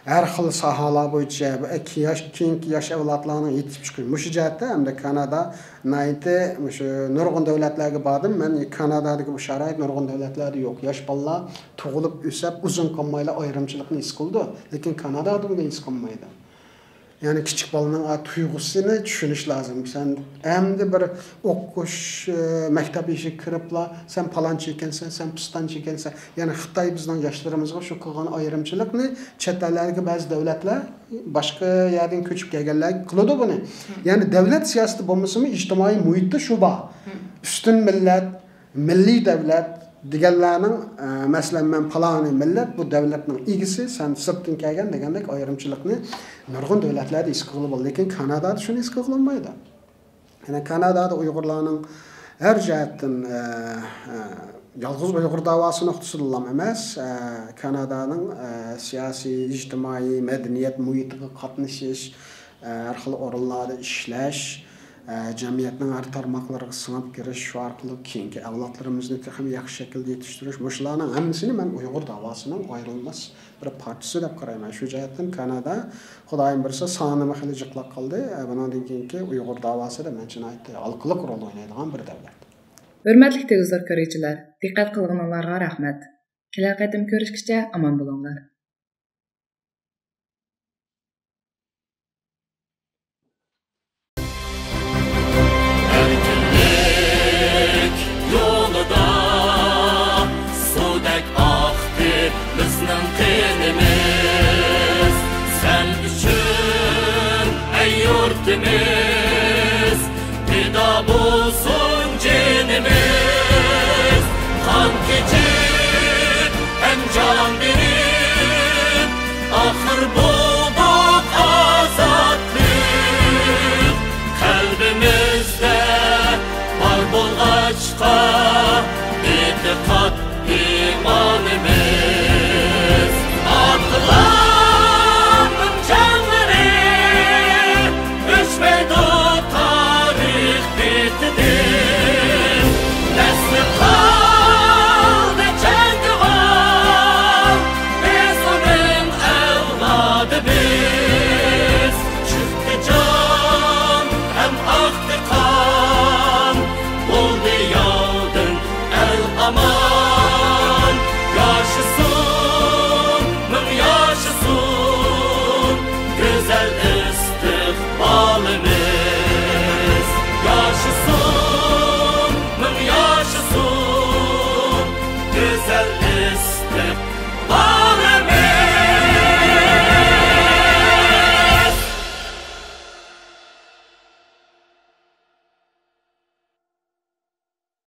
ھەر خىل ساھەلەر بويىچە، بۇ ياش، كېيىنكى ياش ئەۋلادلارنىڭ يېتىشىپ چىقىشى. مۇشۇ جەھەتتە ئەمدى كانادا ناھايىتى مۇشۇ نۇرغۇن دۆلەتلەرگە باردىم. مەن كانادادىكى بۇ شارائىت نۇرغۇن دۆلەتلەردە يوق. ياش بالىلار تۇغۇلۇپ ئۆسۈپ، ئۇزۇن قالمايلا ئايرىمچىلىقنى ھېس قىلىدۇ. لېكىن كانادادا بۇنى ھېس قىلمايدۇ. يەنى كىچىك بالىنىڭ، ئا، تۇيغۇسىنى چۈشىنىش لازىم. سەن ئەمدى بىر ئوقۇش، ئە، مەكتەپ يېشىغا كىرىپلا، سەن پالانچى ئىكەنسەن، سەن پىستانچى ئىكەنسەن. يەنى خىتاي بىزنىڭ ياشلىرىمىزغا شۇ قىلغان ئايرىمچىلىقنى چەت ئەللەردىكى بەزى دۆلەتلەر، باشقا يەردىن كۆچۈپ كەلگەنلەر قىلىدۇ بۇنى. يەنى دۆلەت سىياسىتى بولمىسىمۇ، ئىجتىمائىي مۇھىتتا شۇ بار. ئۈستۈن مىللەت، مىللىي دۆلەت دېگەنلەرنىڭ، ئە، مەسىلەن، مەن پالانى مىللەت، بۇ دۆلەتنىڭ ئىگىسى، سەن سىرتتىن كەلگەن دېگەندەك ئايرىمچىلىقنى نۇرغۇن دۆلەتلەردە ھېس قىلغىلى بولىدۇ. لېكىن كانادادا شۇنى ھېس قىلغىلى بولمايدۇ. يەنى كانادادا ئۇيغۇرلارنىڭ ھەر جەھەتتىن، ئە، ئە، يالغۇز ئۇيغۇر داۋاسى نۇقتىسىدىنلا ئەمەس، ئە، كانادانىڭ، ئە، سىياسىي، ئىجتىمائىي، مەدەنىيەت مۇھىتىغا قاتنىشىش، ئە، ھەر خىل ئورۇنلاردا ئىشلەش، ئە، جەمئىيەتنىڭ ھەر تارماقلىرىغا سىڭىپ كىرىش، شۇ ئارقىلىق كېيىنكى ئەۋلادلىرىمىزنى تېخىمۇ ياخشى شەكىلدە يېتىشتۈرۈش، مۇشۇلارنىڭ ھەممىسىنى مەن ئۇيغۇر داۋاسىنىڭ ئايرىلماس بىر پارچىسى دەپ قارايمەن. شۇ جەھەتتىن كانادا، خۇدايىم بۇيرۇسا، سانىمۇ خېلى جىقلاپ قالدى. ئە، بۇنىڭدىن كېيىنكى ئۇيغۇر داۋاسىدا مەنچە ناھايىتى ھالقىلىق رول ئوينايدىغان بىر دۆلەت. ھۆرمەتلىك تېلېۋىزور كۆرگۈچىلەر، دىققەت قىلغىنىڭلارغا رەھمەت. كېلەر قېتىم كۆرۈشكىچە ئامان بولۇڭلار. ئەركىنلىك يولىدا سۇدەك ئاقتى بىزنىڭ قېنىمىز. سەن ئۈچۈن، ئەي يۇرتىمىز، پىدا بولسۇن جېنىمىز. قان كېچىپ ھەم جان بېرىپ، ئاخىر بولدۇق ئازادلىق. قەلبىمىزدە بار بولغاچقا، ئېتىقاد